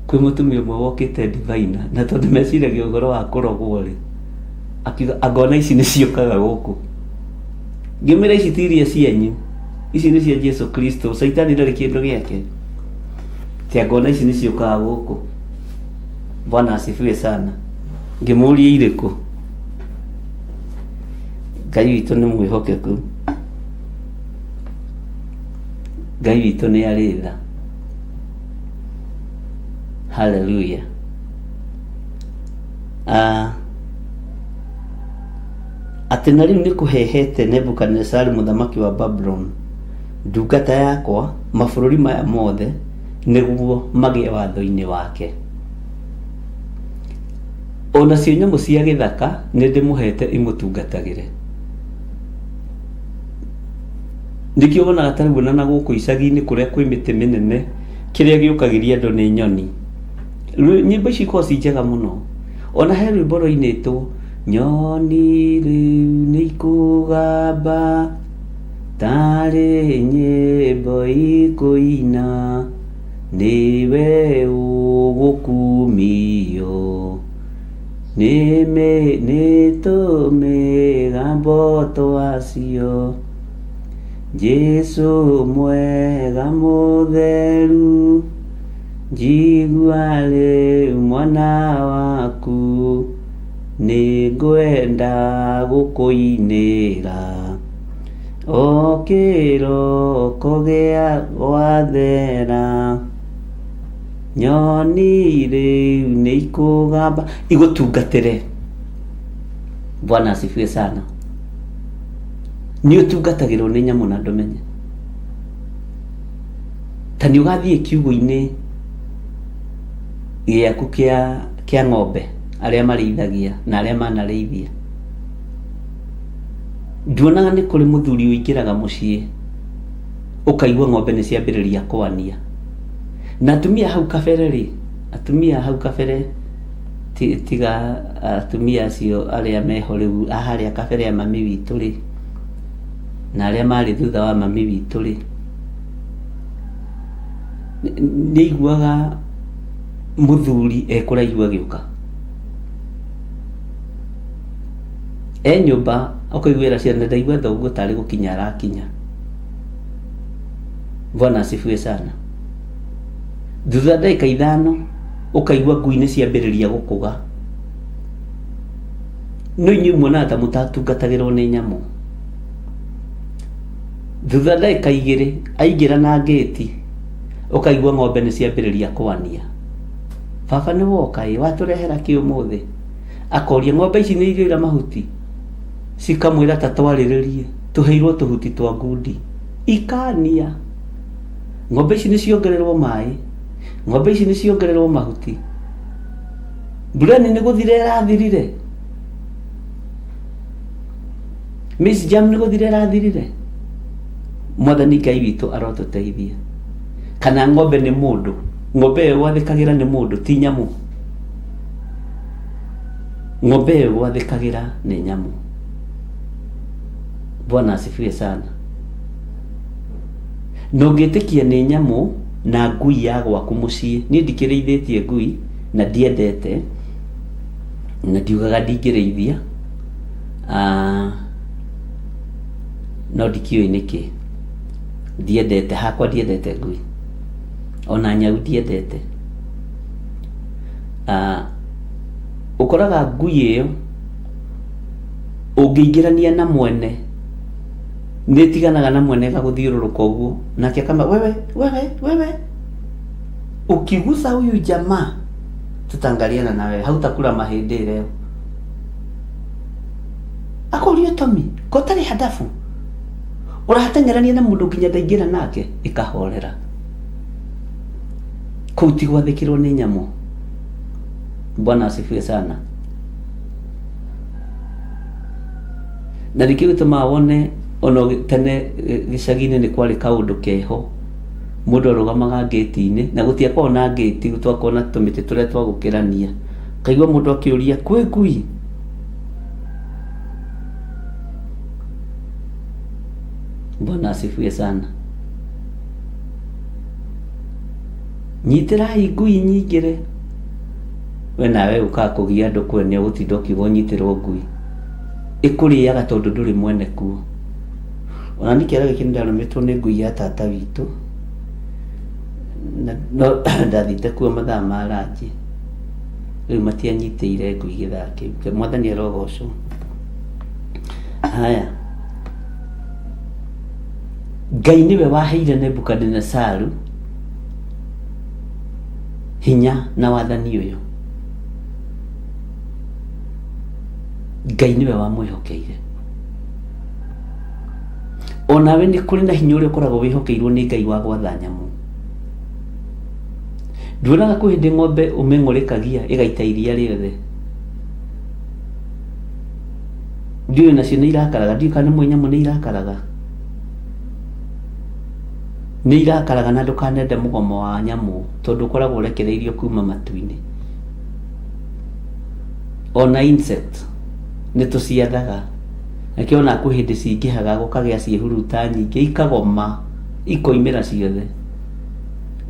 kwĩ mũtumia ũmwe wokĩte divaina, na tondũ meciragia ũhoro wa kũrogwo rĩ, akiuga angona ici nĩ ciũkaga gũkũ. Ngĩmwĩra ici ti iria cianyu, ici nĩ cia Jesu Kristo, caitani ndarĩ kĩndũ gĩake. Ti angona ici nĩ ciũkaga gũkũ. Bwana asifiwe sana. Ngĩmũria irĩkũ? Ngai witũ nĩ mwĩhokeku. Ngai witũ nĩ arĩ tha. Haleluya. Atĩ na rĩu nĩ kũhehete Nebukadnezari mũthamaki wa Babulon ndungata yakwa mabũrũri maya mothe nĩguo magĩe watho-inĩ wake. Onacio nyamũ cia gĩthaka nĩ ndĩmũhete imũtungatagĩre. Nĩkĩo wonaga ta rĩu ona na gũkũ icagi-inĩ kũrĩa kwĩ mĩtĩ mĩnene kĩrĩa gĩũkagĩria andũ nĩ nyoni. Nyĩmbo ici ikoragwo ci njega mũno. Ona he rwĩmbo rwainĩtwo nyoni rĩu nĩ ikũgamba tarĩ nyĩmbo ikũina nĩwe ũgũkumio nĩ tũmĩgambo twacio. Jesu mwega mũtheru njigua rĩu mwana waku nĩngwenda gũkũinĩra o kĩroko gĩa gwathera nyoni rĩu nĩ ikũgamba igũtungatĩre. Bwana asifiwe sana. Nĩ ũtungatagĩrwo nĩ nyamũ na ndũmenye. Ta nĩ ũgathiĩ kiugũ-inĩ gĩaku kĩa ng'ombe arĩa marĩithagia na arĩa manarĩithia. Nduonaga nĩ kũrĩ mũthuri ũingĩraga mũciĩ Ũkaigua ng'ombe nĩ ciambĩrĩria kwania. Na atumia hau kabere rĩ, atumia hau kabere tiga atumia acio arĩa meho rĩu, a harĩa kabere a mami witũ rĩ, na arĩa marĩ thutha wa mami witũ rĩ, nĩ aiguaga mũthuri e kũraihu agĩũka. E nyũmba ũkaiguĩra ciana ndaigua thoguo tarĩ gũkinya arakinya. Bwana asifiwe sana. Thutha ndagĩka 5 ũkaigua ngui nĩ ciambĩrĩria gũkũga. No inyuĩ muonaga ta mũtatungatagĩrwo nĩ nyamũ. Thutha ndagĩka 2 aingĩra na ngĩti, ũkaigua ng'ombe nĩ ciambĩrĩria kwania. Baba nĩ woka ĩ, watũrehera kĩ ũmũthĩ? Akoria ng'ombe ici nĩ irĩra mahuti? Cikamwĩra ta twarĩrĩrie, tũheirwo tũhuti twa ngundi. Ikania. Ng'ombe ici nĩ ciongererwo maĩ, ng'ombe ici nĩ ciongererwo mahuti. Mbura nĩ gũthira ĩrathirire. Miss Jam nĩ gũthira ĩrathirire. Mwathani Ngai witũ arotũteithia. Kana ng'ombe nĩ mũndũ, ng'ombe ĩyo ĩgwathĩkagĩra nĩ mũndũ, ti nyamũ. Ng'ombe ĩyo ĩgwathĩkagĩra nĩ nyamũ. Bwana asifiwe sana. Na ũngĩtĩkia nĩ nyamũ na ngui ya gwaku mũciĩ, niĩ ndikĩrĩithĩtie ngui na ndiendete, na ndiugaga ndingĩrĩithia, no ndikĩũĩ nĩkĩ ndiendete, hakwa ndiendete ngui, ona nyau ndiendete. Ũkoraga ngui ĩyo ũngĩingĩrania na mwene nĩ ĩtiganaga na mwene ĩgagũthiũrũrũka ũguo, nake akama wewe wewe wewe, ukigusa huyu jamaa tutaangaliana na wewe, hautakula mahĩndĩ leo. Akorio Tommy, ko ũtarĩ hadabu ũrateng'erania na mũndũ nginya ndaingĩra nake, ĩkahorera. Kũu ti gwathĩkĩrwo nĩ nyamũ. Bwana asifiwe sana. Na nĩkĩo gĩtũmaga wone ona tene gĩcagi-inĩ nĩ kwarĩ kaũndũ keho, mũndũ arũgamaga ngĩti-inĩ, na gũtiakoragwo na ngĩti, twakoragwo na tũmĩtĩ tũrĩa twa gũkĩrania. Ũkaigua mũndũ akĩũria kwĩ ngui? Bwana asifiwe sana. Nyitĩrai ngui nyingĩre. We nawe ũkaga kũgia andũ kwene ũgũtinda ũkiuga ũnyitĩrwo ngui. Ĩkũrĩaga tondũ ndũrĩ mwene kuo. Ona niĩ kĩara gĩkĩ nĩndarũmĩtwo nĩ ngui ya tata witũ. Na no ndathiĩte kuo mathaa ma ranji. Rĩu matianyitĩire ngui gĩthaa kĩu. Mwathani arogocwo. Haya. Ngai nĩwe waheire Nebukadinesaru hinya na wathani ũyũ. Ngai nĩwe wamwĩhokeire. Onawe nĩ kũrĩ na hinya ũrĩa ũkoragwo wĩhokeirwo nĩ Ngai wa gwatha nyamũ. Nduonaga kwĩ hĩndĩ ng'ombe ũmĩng'ũrĩkagia ĩgaita iria rĩothe. Ndiũĩ nacio nĩ irakaraga, ndiũĩ kana nĩ mũĩ nyamũ nĩ irakaraga. Nĩ irakaraga na ndũkanende mũgomo wa nyamũ tondũ ũkoragwo ũrekereirio kuma matu-inĩ. Ona insect nĩ tũciathaga. Nakĩo ona kwĩ hĩndĩ cingĩhaga gũkagĩa ciĩhuruta nyingĩ ikagoma ikoimĩra ciothe.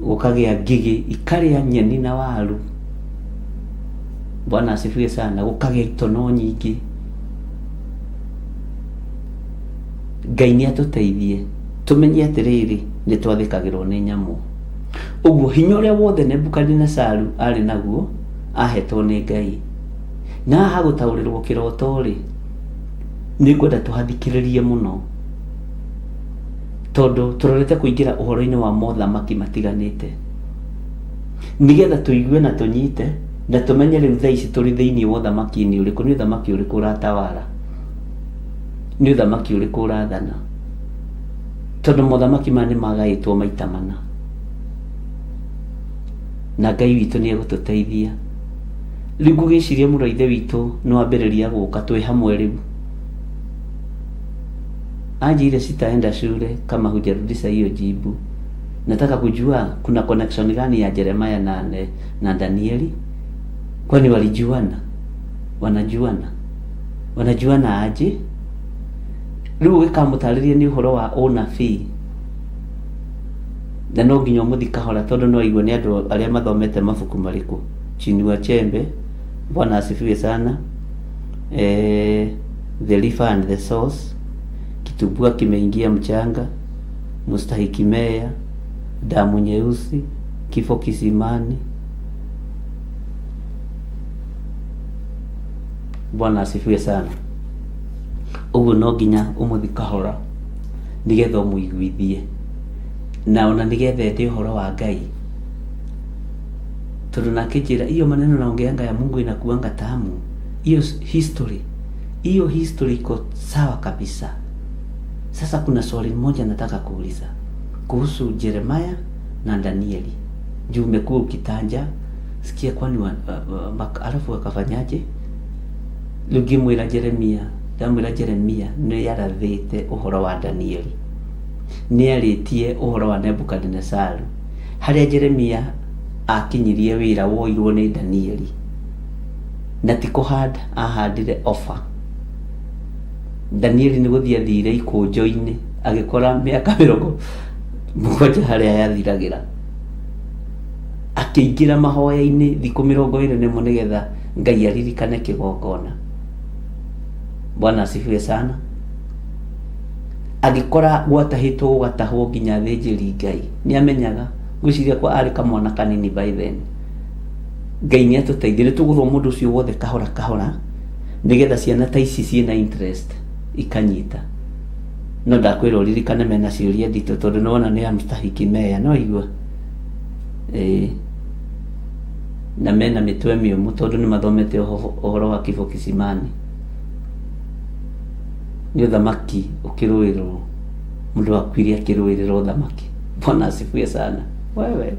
Gũkagĩa ngigĩ ikarĩa nyeni na waru. Bwana asifiwe sana. Gũkagĩa itono nyingĩ. Ngai nĩ atũteithie tũmenye atĩrĩrĩ nĩ twathĩkagĩrwo nĩ nyamũ. Ũguo hinya ũrĩa wothe Nebukadinesaru arĩ naguo ahetwo nĩ Ngai. Na haha gũtaũrĩrwo kĩroto rĩ, nĩ ngwenda tũhathikĩrĩrie mũno tondũ tũrorete kũingĩra ũhoro-inĩ wa mothamaki matiganĩte, nĩgetha tũigue na tũnyite na tũmenye rĩu thaa ici tũrĩ thĩinĩ wa ũthamaki-inĩ ũrĩkũ, nĩ ũthamaki ũrĩkũ ũratawara, nĩ ũthamaki ũrĩkũ ũrathana, tondũ mothamaki maya nĩ magaĩtwo maita mana, na Ngai witũ nĩ egũtũteithia. Rĩu ngũgĩciria mũrũ wa ithe witũ nĩ wambĩrĩria gũka twĩ hamwe rĩu. Anjire sitaenda shule kama hujarudisha hiyo jibu. Nataka kujua kuna connection gani ya Jeremiah na Danieli? Kwani walijuana? Wanajuana? Wanajuana aje? Rĩu ũgĩkamũtarĩria nĩ ũhoro wa ũnabii na no nginya ũmũthi kahora tondũ no aigue nĩ andũ arĩa mathomete mabuku marĩkũ. Chinua Achebe, Bwana asifiwe sana. The River and the Source, Kitumbua kimeingia mchanga, Mustahiki Meya, Damu Nyeusi, Kifo Kisimani. Bwana asifiwe sana. Ũguo no nginya ũmũthi kahora nĩgetha ũmũiguithie na ona nĩgetha ende ũhoro wa Ngai, tondũ nake njĩra hiyo maneno naongeanga ya Mungu inakuanga tamu. Hiyo history, hiyo history iko sawa kabisa. Sasa kuna swali moja nataka kuuliza kuhusu Jeremiah na Danieli, juu umekuwa ukitanja sikia, kwani alafu wakafanyaje? Rĩu ngĩmwĩra Jeremia, ndamwĩra Jeremia nĩ yarathĩte ũhoro wa Danieli, nĩ arĩtie ũhoro wa Nebukadinesaru, harĩa Jeremia akinyirie wĩra woirwo nĩ Danieli, na ti kũhanda ahandire ofa. Danieli nĩ gũthiĩ athire ikũnjo-inĩ agĩkora mĩaka 70 harĩa yathiragĩra, akĩingĩra mahoya-inĩ thikũ 24 nĩgetha Ngai aririkane kĩgongona. Bwana asifiwe sana. Agĩkora gwatahĩtwo gũgatahwo nginya athĩnjĩri Ngai. Nĩ amenyaga, ngwĩciria kwa arĩ kamwana kanini by then. Ngai nĩ atũteithie, nĩ tũgũthoma ũndũ ũcio wothe kahora kahora nĩgetha ciana ta ici ciĩna interest ikanyita. No ndakwĩra ũririkane mena ciũria nditũ tondũ nĩwona nĩ amstahiki meya, no igua na mena mĩtwe mĩũmũ tondũ nĩ mathomete ũhoro wa kifo kisimani. Nĩ ũthamaki ũkĩrũĩrĩrwo, mũndũ akuire akĩrũĩrĩra ũthamaki. Bwana asifiwe sana. Wewe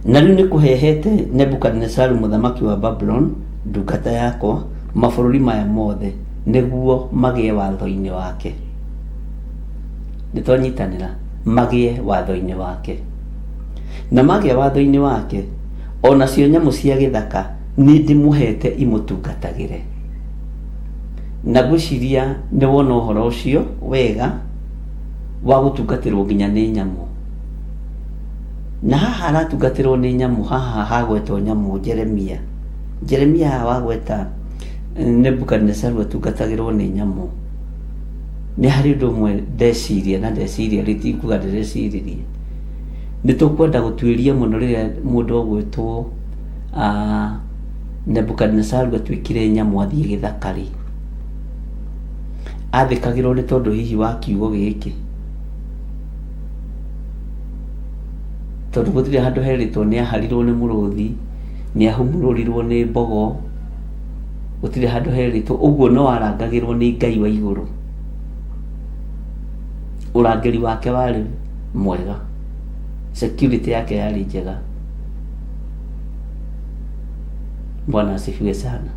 na rĩu nĩ kũhehete Nebukadinesaru mũthamaki wa Babylon ndungata yakwa mabũrũri maya mothe nĩguo magĩe watho-inĩ wake. Nĩ twanyitanĩra, magĩe watho-inĩ wake. Na magĩa watho-inĩ wake, onacio nyamũ cia gĩthaka nĩ ndĩmũhete imũtungatagĩre. Na ngwĩciria nĩ wona ũhoro ũcio wega wa gũtungatĩrwo nginya nĩ nyamũ. Na haha aratungatĩrwo nĩ nyamũ, haha hagwetwo nyamũ Jeremia. Jeremia haha wagweta Nebukadinesaru atungatagĩrwo nĩ nyamũ. Nĩ harĩ ũndũ ũmwe ndeciria na ndeciria rĩtikuga ndĩreciririe. Nĩ tũkwenda gũtuĩria mũno rĩrĩa mũndũ ũgwĩtwo Nebukadinesaru atuĩkire nyamũ athiĩ gĩthaka rĩ. Athĩkagĩrwo nĩ tondũ hihi wa kiugo gĩkĩ, tondũ gũtirĩ handũ herĩtwo nĩ aharirwo nĩ mũrũthi, nĩ ahumũrũrirwo nĩ mbogo, gũtirĩ handũ herĩtwo. Ũguo no arangagĩrwo nĩ Ngai wa igũrũ. Ũrangĩri wake warĩ mwega, security yake yarĩ njega. Bwana asifiwe sana.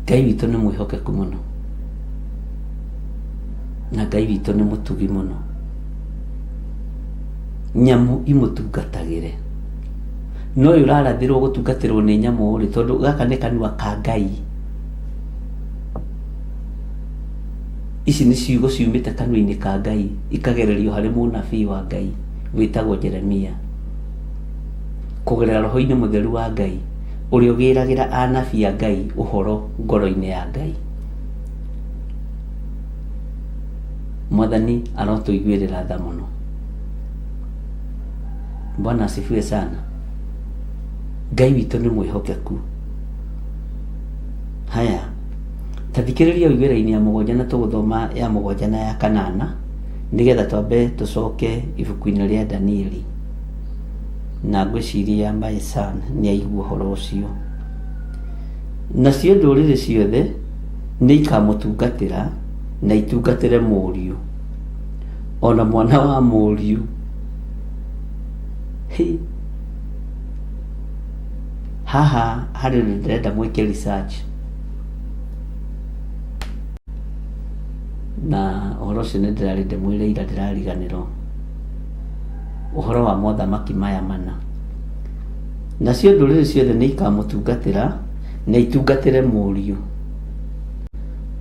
Ngai witũ nĩ mwĩhokeku mũno, na Ngai witũ nĩ mũtugi mũno. Nyamũ imũtungatagĩre. No ũyũ ũrarathĩrwo gũtungatĩrwo nĩ nyamũ rĩ, tondũ gaka nĩ kanua ka Ngai. Ici nĩ ciugo ciumĩte kanua-inĩ ka Ngai ikagererio harĩ mũnabii wa Ngai wĩtagwo Jeremia, kũgerera roho-inĩ mũtheru wa Ngai ũrĩa ũgĩragĩra anabii a Ngai ũhoro ngoro-inĩ ya Ngai. Mwathani arotũiguĩrĩra tha mũno. Bwana asifiwe sana. Ngai witũ nĩ mwĩhokeku. Haya, ta thikĩrĩria ũigue raini ya 7 na tũgũthoma ya 7 na ya 8 nĩgetha twambe tũcoke ibuku-inĩ rĩa Danieli. Na ngwĩciria my son nĩ aigua ũhoro ũcio. Nacio ndũrĩrĩ ciothe nĩ ikamũtungatĩra na itungatĩre mũriũ, ona mwana wa mũriũ. Hi. Haha harĩ ũndũ ndĩrenda mwĩke research na ũhoro ũcio nĩ ndĩrarĩ ndĩmwĩre ira ndĩrariganĩrwo ũhoro wa mothamaki maya mana. Nacio ndũrĩrĩ ciothe nĩ ikamũtungatĩra na itungatĩre mũriũ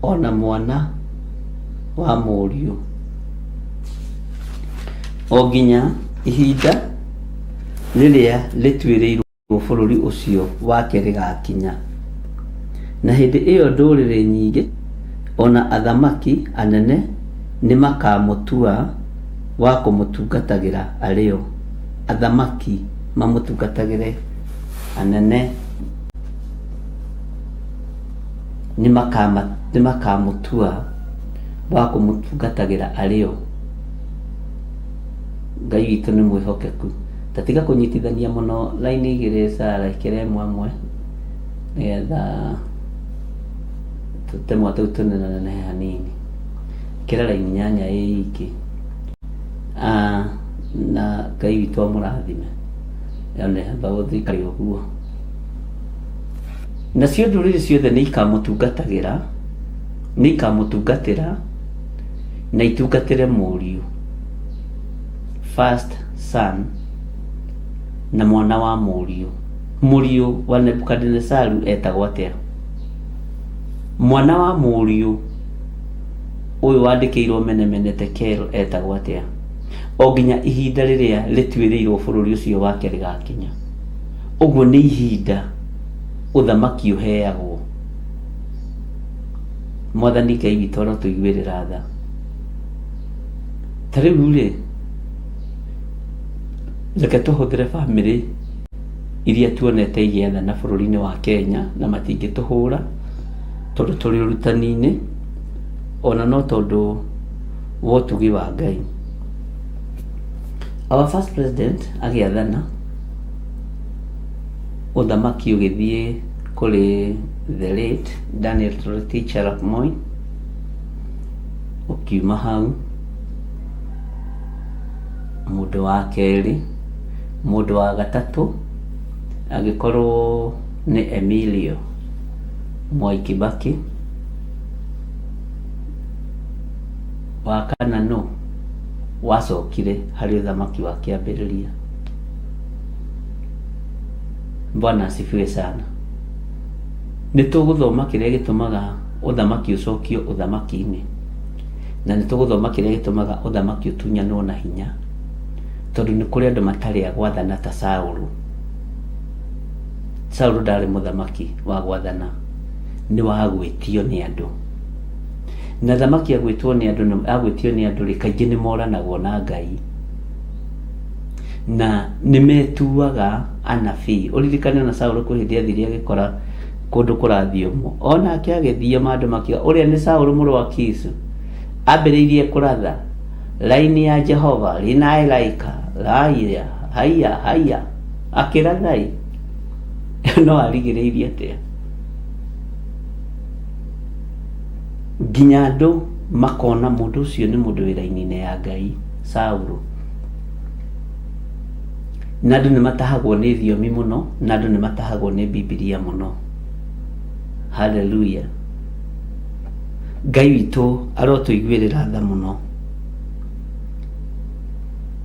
ona mwana wa mũriũ o nginya ihinda rĩrĩa rĩtuĩrĩirwo bũrũri ũcio wake rĩgakinya. Na hĩndĩ ĩyo ndũrĩrĩ nyingĩ o na athamaki anene nĩ makamũtua wa kũmũtungatagĩra arĩ o. Athamaki mamũtungatagĩre, anene nĩ makamũtua wa kũmũtungatagĩra arĩ o. Ngai witũ nĩ mwĩhokeku. Ta tiga kũnyitithania mũno raini igĩrĩ Sarah, ĩkĩra ĩmwe ĩmwe nĩgetha tũtemwa tũu tũnenanenehe hanini. Ĩkĩra raini nyanya ĩ iki. Ah, na Ngai witũ amũrathime. One amba gũthikare ũguo. Nacio ndũrĩrĩ ciothe nĩ ikamũtungatagĩra, nĩ ikamũtungatĩra na itungatĩre mũriũ. First son na mwana wa mũriũ. Mũriũ wa Nebukadinesaru etagwo atĩa? Mwana wa mũriũ ũyũ wandĩkĩirwo Mene Mene Tekel etagwo atĩa? O nginya ihinda rĩrĩa rĩtuĩrĩirwo bũrũri ũcio wake rĩgakinya. Ũguo nĩ ihinda ũthamaki ũheagwo. Mwathani Ngai witũ arotũiguĩrĩra tha. Ta rĩu rĩ, reke tũhũthĩre bamĩrĩ iria tuonete igĩathana bũrũri-inĩ wa Kenya na matingĩtũhũra tondũ tũrĩ ũrutani-inĩ ona no tondũ wa ũtugi wa Ngai. Our first president agĩathana ũthamaki ũgĩthiĩ kũrĩ the late Daniel Toroitich arap Moi, ũkiuma hau mũndũ wa kerĩ, mũndũ wa gatatũ agĩkorwo nĩ Emilio Mwai Kibaki, wa kana nũ wacokire harĩ ũthamaki wa kĩambĩrĩria. Bwana asifiwe sana. Nĩ tũgũthoma kĩrĩa gĩtũmaga ũthamaki ũcokio ũthamaki-inĩ, na nĩ tũgũthoma kĩrĩa gĩtũmaga ũthamaki ũtunyanwo na hinya, tondũ nĩ kũrĩ andũ matarĩ a gwathana ta Saũlũ. Saũlũ ndarĩ mũthamaki wa gwathana, nĩ wa gwĩtio nĩ andũ. Na athamaki agwĩtwo nĩ andũ, agwĩtio nĩ andũ rĩ, kaingĩ nĩ moranagwo na Ngai. Na nĩ metuaga anabii. Ũririkane ona Saũlũ kwĩ hĩndĩ athire agĩkora kũndũ kũrathiomwo. Onake agĩthioma andũ makiuga ũrĩa nĩ Saũlũ mũrũ wa Kishu. Ambĩrĩirie kũratha raini ya Jehova linaelaika raiya haiya haiya akĩrathai no arigĩrĩirie atĩa nginya andũ makona mũndũ ũcio nĩ mũndũ wĩ raini-inĩ ya Ngai Saũlũ. Na andũ nĩ matahagwo nĩ thiomi mũno, na andũ nĩ matahagwo nĩ Bibilia mũno. Haleluya. Ngai witũ arotũiguĩrĩra tha mũno.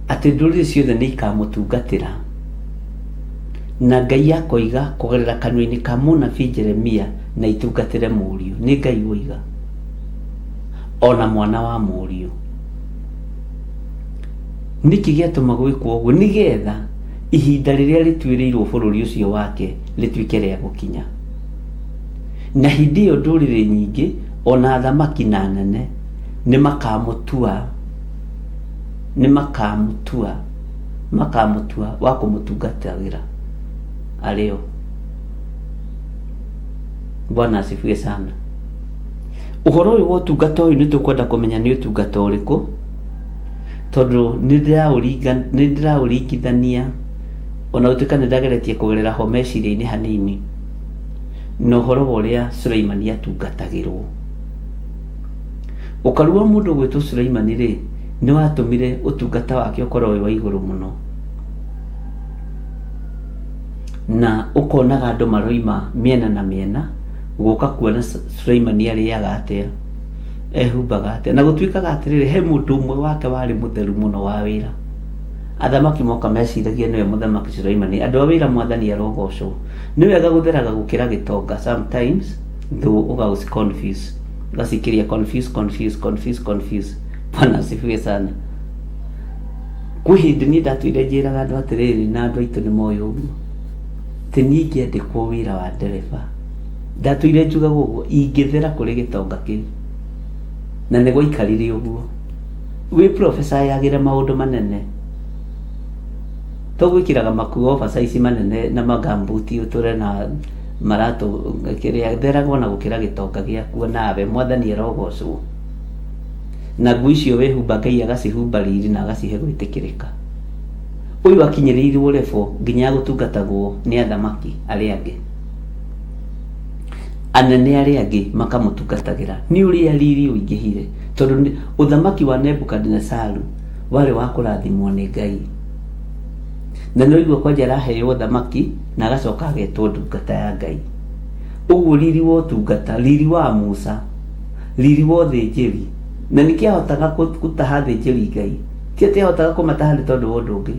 Atĩ ndũrĩrĩ ciothe nĩ ikamũtungatĩra. Na Ngai akoiga kũgerera kanua-inĩ ka mũnabii Jeremia na itungatĩre mũriũ. Nĩ Ngai woiga. Ona mwana wa mũriũ. Nĩkĩ gĩatũma gwĩkwo ũguo? Nĩgetha ihinda rĩrĩa rĩtuĩrĩirwo bũrũri ũcio wake rĩtuĩke rĩa gũkinya. Na hĩndĩ ĩyo ndũrĩrĩ nyingĩ, o na athamaki na anene, nĩmakamũtua, nĩmakamũtua, makamũtua wa kũmũtungatagĩra arĩ o. Bwana asifiwe sana. Ũhoro ũyũ wa ũtungata ũyũ nĩ tũkwenda kũmenya nĩ ũtungata ũrĩkũ, tondũ nĩ ndĩraũringithania ona gũtuĩka nĩ ndageretie kũgerera ho meciria-inĩ hanini, na ũhoro wa ũrĩa Suleimani atungatagĩrwo. Ũkaru wa mũndũ ũgwĩtwo Suleimani rĩ, nĩ watũmire ũtungata wake ũkorwo wĩ wa igũrũ mũno. Na ũkonaga andũ maroima mĩena na mĩena gũka kuona Suleimani arĩaga atĩa, ehumbaga atĩa. Na gũtuĩkaga atĩrĩrĩ, he mũndũ ũmwe wake warĩ mũtheru mũno wa wĩra. Athamaki moka meciragia nĩwe mũthamaki Suleimani. Andũ a wĩra mwathani arogocwo. Nĩ wega gũtheraga gũkĩra gĩtonga sometimes, though ũgagũci confuse. Ũgacikĩria confuse, confuse, confuse, confuse. Bwana asifiwe sana. Kwĩ hĩndĩ niĩ ndatũire njĩraga andũ atĩrĩrĩ, na andũ aitũ nĩ moĩ ũguo, atĩ niĩ ingĩandĩkwo wĩra wa ndereba, ndatũire njugaga ũguo, ingĩthera kũrĩ gĩtonga kĩu. Na nĩ gwaikarire ũguo. Wĩ professor yagĩre maũndũ manene. To gwĩkĩraga makuo oversize manene na magambuti ũtũre na maratũ kĩrĩa theragwo na gũkĩra gĩtonga gĩaku nawe mwathani arogocwo. Na nguo icio wehumba Ngai agacihumba riri na agacihe gwĩtĩkĩrĩka. Ũyũ akinyĩrĩirwo level nginya ya gũtungatagwo nĩ athamaki arĩa angĩ. Anene arĩa angĩ makamũtungatagĩra. Nĩ ũrĩa riri ũingĩhire. Tondũ ũthamaki wa Nebukadinesaru warĩ wa kũrathimwo nĩ Ngai. Na nĩ ũraigua kwanja araheo ũthamaki na agacoka agetwo ndungata ya Ngai. Ũguo riri wa ũtungata, riri wa Musa, riri wa ũthĩnjĩri. Na nĩkĩo ahotaga gũtaha athĩnjĩri Ngai. Ti atĩ ahotaga kũmataha nĩ tondũ wa ũndũ ũngĩ.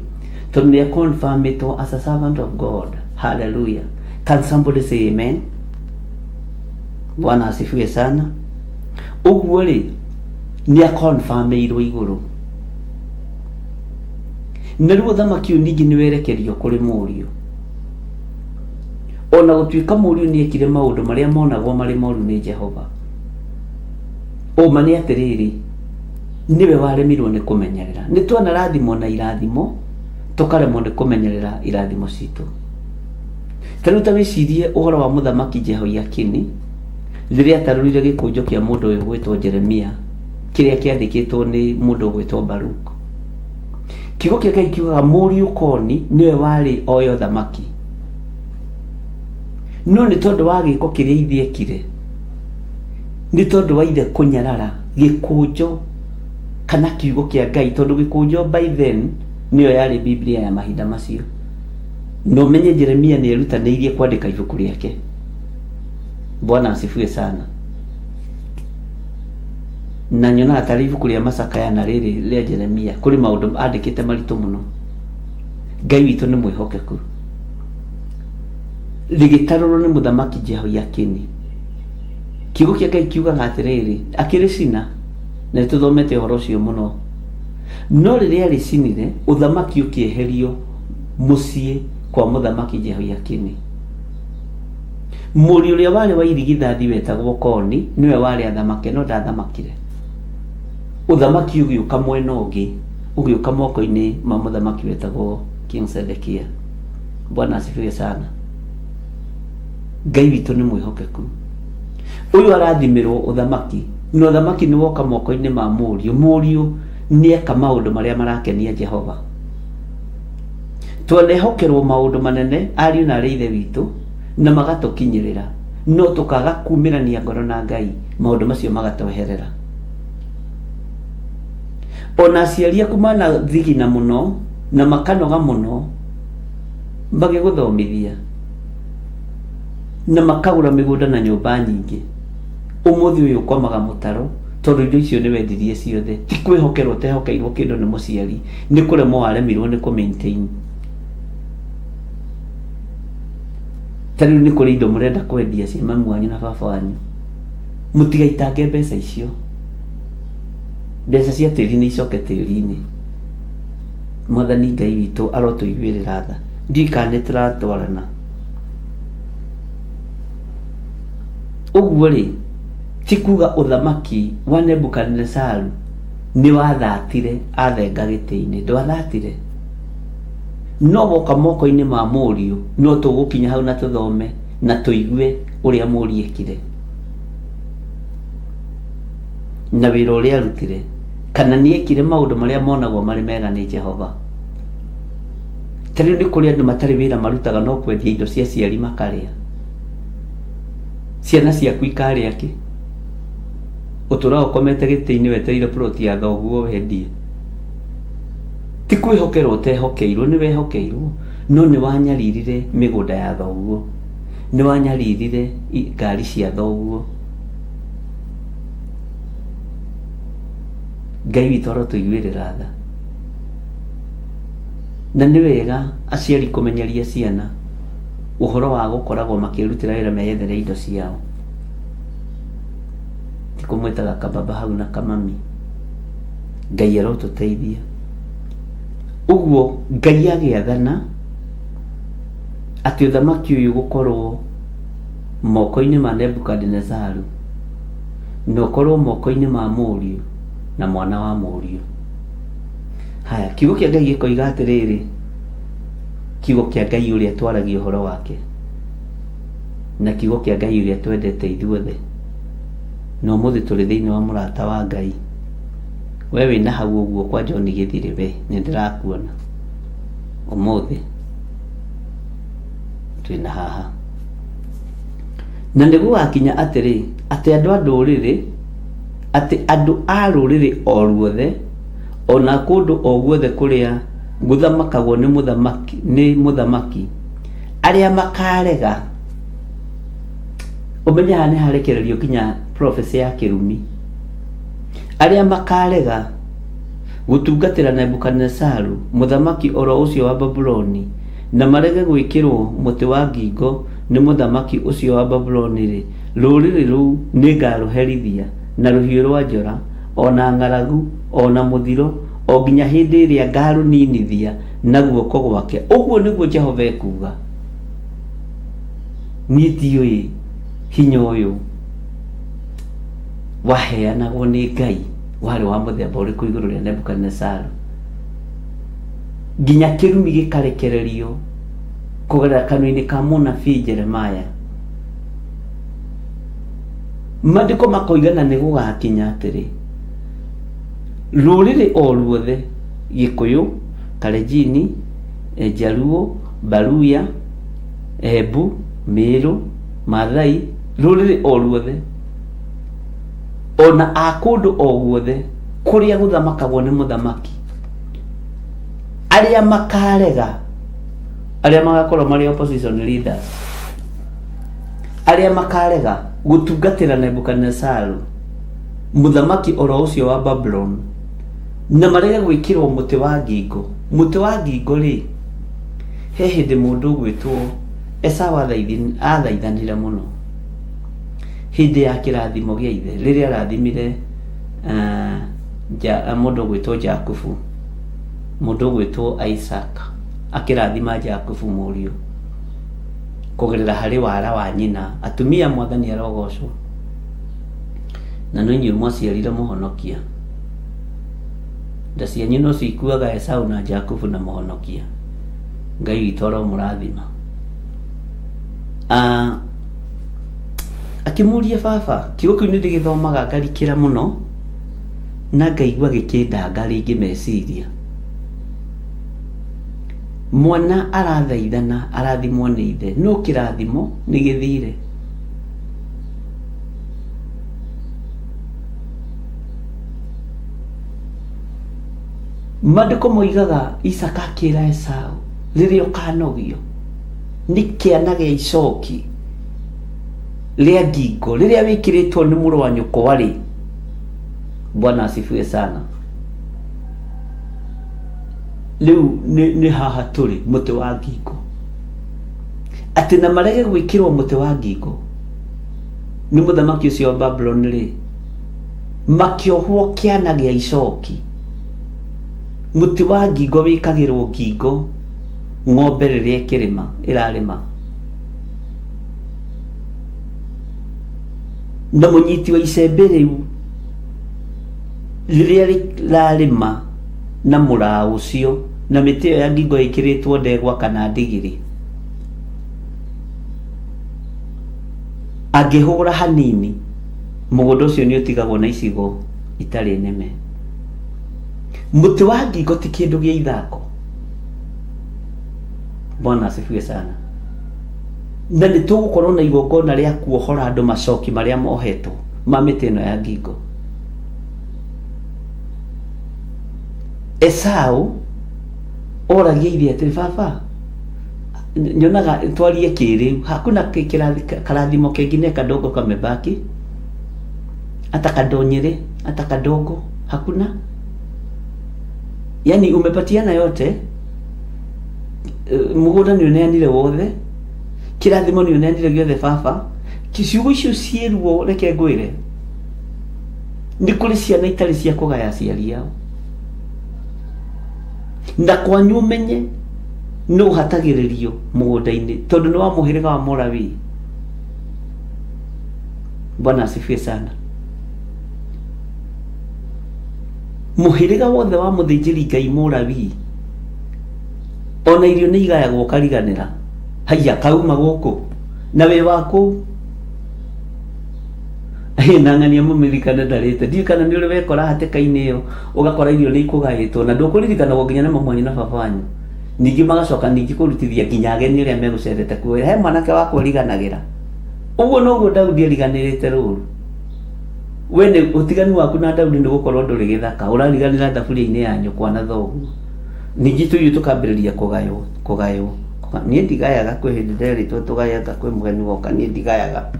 Tondũ nĩ aconfirmĩtwo as a servant of God. Hallelujah. Can somebody say amen? Bwana asifiwe sana. Ũguo rĩ, nĩ aconfirmĩirwo igũrũ. Na rĩu ũthamaki ũyũ ningĩ nĩ werekerio kũrĩ mũriũ. Ona gũtuĩka mũriũ nĩ ekire maũndũ marĩa monagwo marĩ moru nĩ Jehova. Ũma nĩ atĩrĩrĩ, nĩwe waremirwo nĩ kũmenyerera. Nĩ twanarathimwo na irathimo, tũkaremwo nĩ kũmenyerera irathimo citũ. Ta rĩu ta wĩcirie ũhoro wa mũthamaki Jehoiakini, rĩrĩa atarũrire gĩkũnjo kĩa mũndũ ũyũ ũgwĩtwo Jeremia, kĩrĩa kĩandĩkĩtwo nĩ mũndũ ũgwĩtwo Baruk. Kiugo kĩa Ngai kiugaga mũriũ Koni nĩwe warĩ oe ũthamaki. No nĩ tondũ wa gĩko kĩrĩa ithe ekire, nĩ tondũ wa ithe kũnyarara gĩkũnjo kana kiugo kĩa Ngai, tondũ gĩkũnjo by then nĩyo yarĩ Biblia ya mahinda macio. Na ũmenye Jeremia nĩ erutanĩirie kwandĩka ibuku rĩake. Bwana asifiwe sana. Na nyonaga tarĩ ibuku rĩa macakaya na rĩrĩ rĩa Jeremia kũrĩ maũndũ andĩkĩte maritũ mũno. Ngai witũ nĩ mwĩhokeku. Rĩgĩtarũrwo nĩ mũthamaki Jehoiakini. Kiugo kĩa Ngai kiugaga atĩrĩrĩ, akĩrĩcina, na nĩtũthomete ũhoro ũcio mũno. No rĩrĩa arĩcinire, ũthamaki ũkĩeherio mũciĩ kwa mũthamaki Jehoiakini. Mũriũ ũrĩa warĩ wa irigithathi wetagwo Koni, nĩwe warĩ athamake, no ndathamakire. Ũthamaki ũgĩũka mwena ũngĩ, ũgĩũka moko-inĩ ma mũthamaki wetagwo King Zedekia. Bwana asifiwe sana. Ngai witũ nĩ mwĩhokeku. Ũyũ arathimĩrwo ũthamaki, na ũthamaki nĩ woka moko-inĩ ma mũriũ. Mũriũ nĩ eka maũndũ marĩa marakenia Jehova. Twanehokerwo maũndũ manene ariũ na arĩ ithe witũ na magatũkinyĩrĩra, no tũkaga kumĩrania ngoro na Ngai, maũndũ macio magatweherera. Ona aciari aku manathigina mũno na makanoga mũno magĩgũthomithia na makagũra mĩgũnda na nyũmba nyingĩ, ũmũthĩ ũyũ ũkomaga mũtaro tondũ indo icio nĩ wendirie ciothe. Ti kwĩhokerwo ũtehokeirwo kĩndũ nĩ mũciari, nĩ kũremwo waremirwo nĩ kũ maintain. Ta rĩu nĩ kũrĩ indo mũrenda kwendia cia mamu wanyu na baba wanyu, mũtigaitange mbeca icio. Mbeca cia tĩri nĩ icoke tĩri-inĩ. Mwathani Ngai witũ arotũiguĩrĩra tha. Ndiũĩ kana nĩ tũratwarana. Ũguo rĩ, ti kuga ũthamaki wa Nebukadinesaru nĩ wathatire athenga gĩtĩ-inĩ, ndwathatire. No woka moko-inĩ ma mũriũ, no tũgũkinya hau na tũthome na tũigue ũrĩa mũriũ ekire na wĩra ũrĩa arutire, kana nĩ ekire maũndũ marĩa monagwo marĩ mega nĩ Jehova. Ta rĩu nĩ kũrĩ andũ matarĩ wĩra marutaga no kwendia indo cia aciari makarĩa. Ciana ciaku ikarĩa kĩ? Ũtũraga ũkomete gĩtĩ-inĩ wetereire plot ya thoguo wendie. Ti kwĩhokerwo ũtehokeirwo, nĩ wehokeirwo, no nĩ wanyaririre mĩgũnda ya thoguo, nĩ wanyaririre ngari cia thoguo. Ngai witũ arotũiguĩrĩra tha. Na nĩ wega aciari kũmenyeria ciana ũhoro wa gũkoragwo makĩrutĩra wĩra meyethere indo ciao. Ti kũmwĩtaga kababa hau na kamami. Ngai arotũteithia. Ũguo Ngai agĩathana atĩ ũthamaki ũyũ ũgũkorwo moko-inĩ ma Nebukadinezaru na ũkorwo moko-inĩ ma mũriũ na mwana wa mũriũ. Haya, kiugo kĩa Ngai gĩkoiga atĩrĩrĩ, kiugo kĩa Ngai ũrĩa twaragia ũhoro wake, na kiugo kĩa Ngai ũrĩa twendete ithuothe, na ũmũthĩ tũrĩ thĩinĩ wa mũrata wa Ngai. We wĩna hau ũguo kwa John Gĩthirĩ we, nĩ ndĩrakuona ũmũthĩ twĩna haha. Na nĩ gũgakinya atĩrĩ, atĩ andũ a ndũrĩrĩ, atĩ andũ a rũrĩrĩ o ruothe, o na kũndũ o guothe kũrĩa gũthamakagwo nĩ mũthamaki, nĩ mũthamaki, arĩa makarega, ũmenye haha nĩ harekererio nginya prophecy ya kĩrumi, arĩa makarega gũtungatĩra Nebukadinezaru mũthamaki oro ũcio wa Babuloni, na marege gwĩkĩrwo mũtĩ wa ngingo nĩ mũthamaki ũcio wa Babuloni-rĩ, rũrĩrĩ rũu nĩngarũherithia na rũhiũ rwa njora, o na ng'aragu, o na mũthiro, o nginya hĩndĩ ĩrĩa ngarũninithia na guoko gwake, ũguo nĩguo Jehova ekuuga. Niĩ ndiũĩ hinya ũyũ waheanagwo nĩ Ngai warĩ wa mũthemba ũrĩkũ igũrũ rĩa Nebukadinezaru, nginya kĩrumi gĩkarekererio kũgerera kanua-inĩ ka mũnabii Jeremaya. Maandĩko makoiga na nĩ gũgakinya atĩrĩ, rũrĩrĩ o ruothe, Gĩkũyũ, Kalenjini, Njaruo, Baluya, Embu, Mĩrũ, Maathai, rũrĩrĩ o ruothe, ona a kũndũ o guothe kũrĩa gũthamakagwo nĩ mũthamaki, arĩa makarega, arĩa magakorwo marĩ opposition leaders, arĩa makarega gũtungatĩra Nebukadinezaru mũthamaki oro ũcio wa Babuloni, na marege gwĩkĩrwo mũtĩ wa ngingo. Mũtĩ wa ngingo rĩ, he hĩndĩ mũndũ ũgwĩtwo Esau athaithanire mũno hĩndĩ ya kĩrathimo gĩa ithe, rĩrĩa arathimire mũndũ ũgwĩtwo Jakubu, mũndũ ũgwĩtwo Isaac, akĩrathima Jakubu mũriũ kũgerera harĩ wara wa nyina. Atumia Mwathani arogocwo, na no inyuĩ mwaciarire mũhonokia. Nda cianyu no cikuaga Esau na Jakubu na mũhonokia. Ngai witũ aromũrathima. Ah, akĩmũria baba, kiugo kĩu nĩ ndĩgĩthomaga ngarikĩra mũno na ngaigua gĩkĩndanga rĩngĩ meciria. Mwana arathaithana arathimwo nĩ ithe, no kĩrathimo nĩ gĩthire. Maandĩko moigaga Isaka akĩra Esau, rĩrĩa ũkanogio nĩ kĩana gĩa icoki rĩa ngingo rĩrĩa wĩkĩrĩtwo nĩ mũrũ wa nyũkwa-rĩ, Bwana asifiwe sana. Rĩu nĩ haha tũrĩ mũtĩ wa ngingo, atĩ na marege gwĩkĩrwo mũtĩ wa ngingo nĩ mũthamaki ũcio wa Babuloni rĩ, makĩohwo kĩana gĩa icoki. Mũtĩ wa ngingo wĩkagĩrwo ngingo ng'ombe rĩrĩa ĩkĩrĩma ĩrarĩma, na mũnyiti wa icembe rĩu rĩrĩa rĩrarĩma na mũraũ ũcio na mĩtĩ ĩyo ya ngingo ĩkĩrĩtwo ndegwa kana ndigiri, angĩhũra hanini mũgũnda ũcio nĩ ũtigagwo na icigo itarĩ nĩme. Mũtĩ wa ngingo ti kĩndũ gĩa ithako. Bwana asifiwe sana. Na nĩ tũgũkorwo na igongona rĩa kuohora andũ macoki marĩa mohetwo ma mĩtĩ ĩno ya ngingo. Esau Oragia ithe atĩrĩ, baba, nyonaga twarie kĩrĩu, hakuna karathimo kengine kadogo kamebaki, hata kadonyere, hata kadogo hakuna. Yani umepatiana yote, mũgũnda nĩ ũneanire wothe, kĩrathimo nĩ ũneanire gĩothe baba. Ciugo icio ciĩruo, reke ngwĩre, nĩ kũrĩ ciana itarĩ cia kũgaya aciari ao. Na kwanyu ũmenye nũ ũhatagĩrĩrio mũgũnda-inĩ tondũ nĩ wa mũhĩrĩga wa Mũlawii. Bwana asifiwe sana. Mũhĩrĩga wothe wa mũthĩnjĩri Ngai Mũlawii, ona irio nĩ igayagwo ũkariganĩra. Haiya, kauma gũkũ na wĩ wa kũu. Na ng'ania mũmirikane ndarĩte. Ndiũĩ kana nĩ ũrĩ wekora hatĩka-inĩ ĩyo, ũgakora irio nĩ ikũgaĩtwo na ndũkũririkanagwo nginya nĩ mamu wanyu na baba wanyu. Ningĩ magacoka ningĩ kũrutithia nginya ageni arĩa megũcerete kuo. He mwanake wakwa ũriganagĩra. Ũguo noguo Daudi ariganĩrĩte rũru. We nĩ ũtiganu waku na Daudi nĩ gũkorwo ndũrĩ gĩthaka, ũrariganĩra thaburia-inĩ ya nyũkwa na thoguo. Ningĩ tũirio tũkambĩrĩria kũgaywo, kũgaywo. Niĩ ndigayaga, kwĩ hĩndĩ nderĩtwo tũgaye anga kwĩ mũgeni woka, niĩ ndigayaga.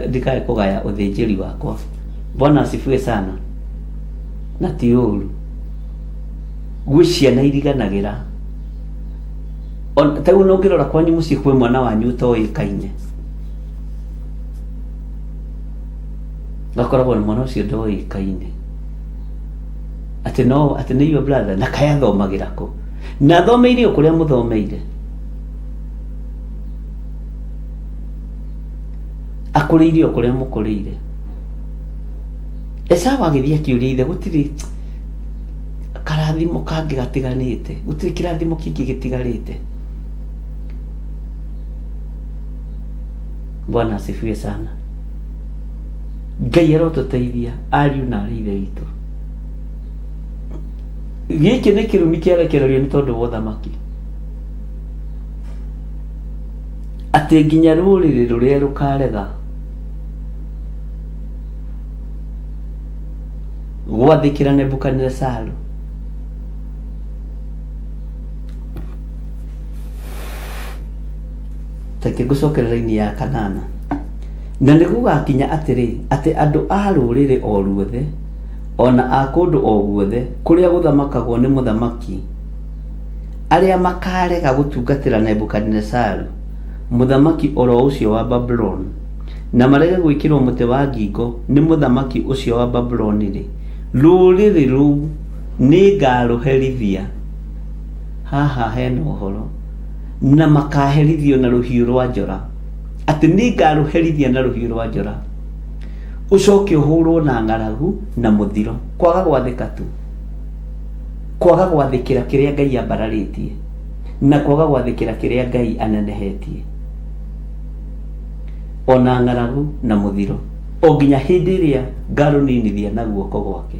Ndikae kũgaya ũthĩnjĩri wakwa. Bwana asifiwe sana. Na ti ũru. Gwĩ ciana iriganagĩra. Ta rĩu ũngĩrora kwanyu mũciĩ kwĩ mwana wanyu ũtoĩkaine. Gakoragwo na mwana ũcio ndoĩkaine. Atĩ no, atĩ nĩ your brother, na kaĩ athomagĩra kũ? Na athomeire o kũrĩa mũthomeire. Akũrĩire o kũrĩa mũkũrĩire. Esau agĩthiĩ akĩũria ithe, gũtirĩ karathimo kangĩ gatiganĩte, gũtirĩ kĩrathimo kĩngĩ gĩtigarĩte. Bwana asifiwe sana. Ngai arotũteithia ariũ na arĩ ithe witũ. Gĩkĩ nĩ kĩrumi kĩarekererio nĩ tondũ wa ũthamaki, atĩ nginya rũrĩrĩ rũrĩa rũkarega gwathĩkĩra Nebukadinesaru Reke ngũcokere raini ya kanana. Na nĩ gũgakinya atĩrĩ, atĩ andũ a rũrĩrĩ o ruothe, o na a kũndũ o guothe kũrĩa gũthamakagwo nĩ mũthamaki, arĩa makarega gũtungatĩra Nebukadinesaru, mũthamaki o ro ũcio wa Babuloni, na marege gwĩkĩrwo mũtĩ wa ngingo nĩ mũthamaki ũcio wa Babuloni-rĩ, rũrĩrĩ rũu nĩngarũherithia. Haha hena ũhoro. Na makaherithio na rũhiũ rwa njora. Atĩ nĩngarũherithia na rũhiũ rwa njora. Ũcoke ũhũrwo na ng'aragu na mũthiro. Kwaga gwathĩka tu. Kwaga gwathĩkĩra kĩrĩa Ngai ambararĩtie. Na kwaga gwathĩkĩra kĩrĩa Ngai anenehetie. Ona ng'aragu na mũthiro. O nginya hĩndĩ ĩrĩa ngarũninithia na guoko gwake.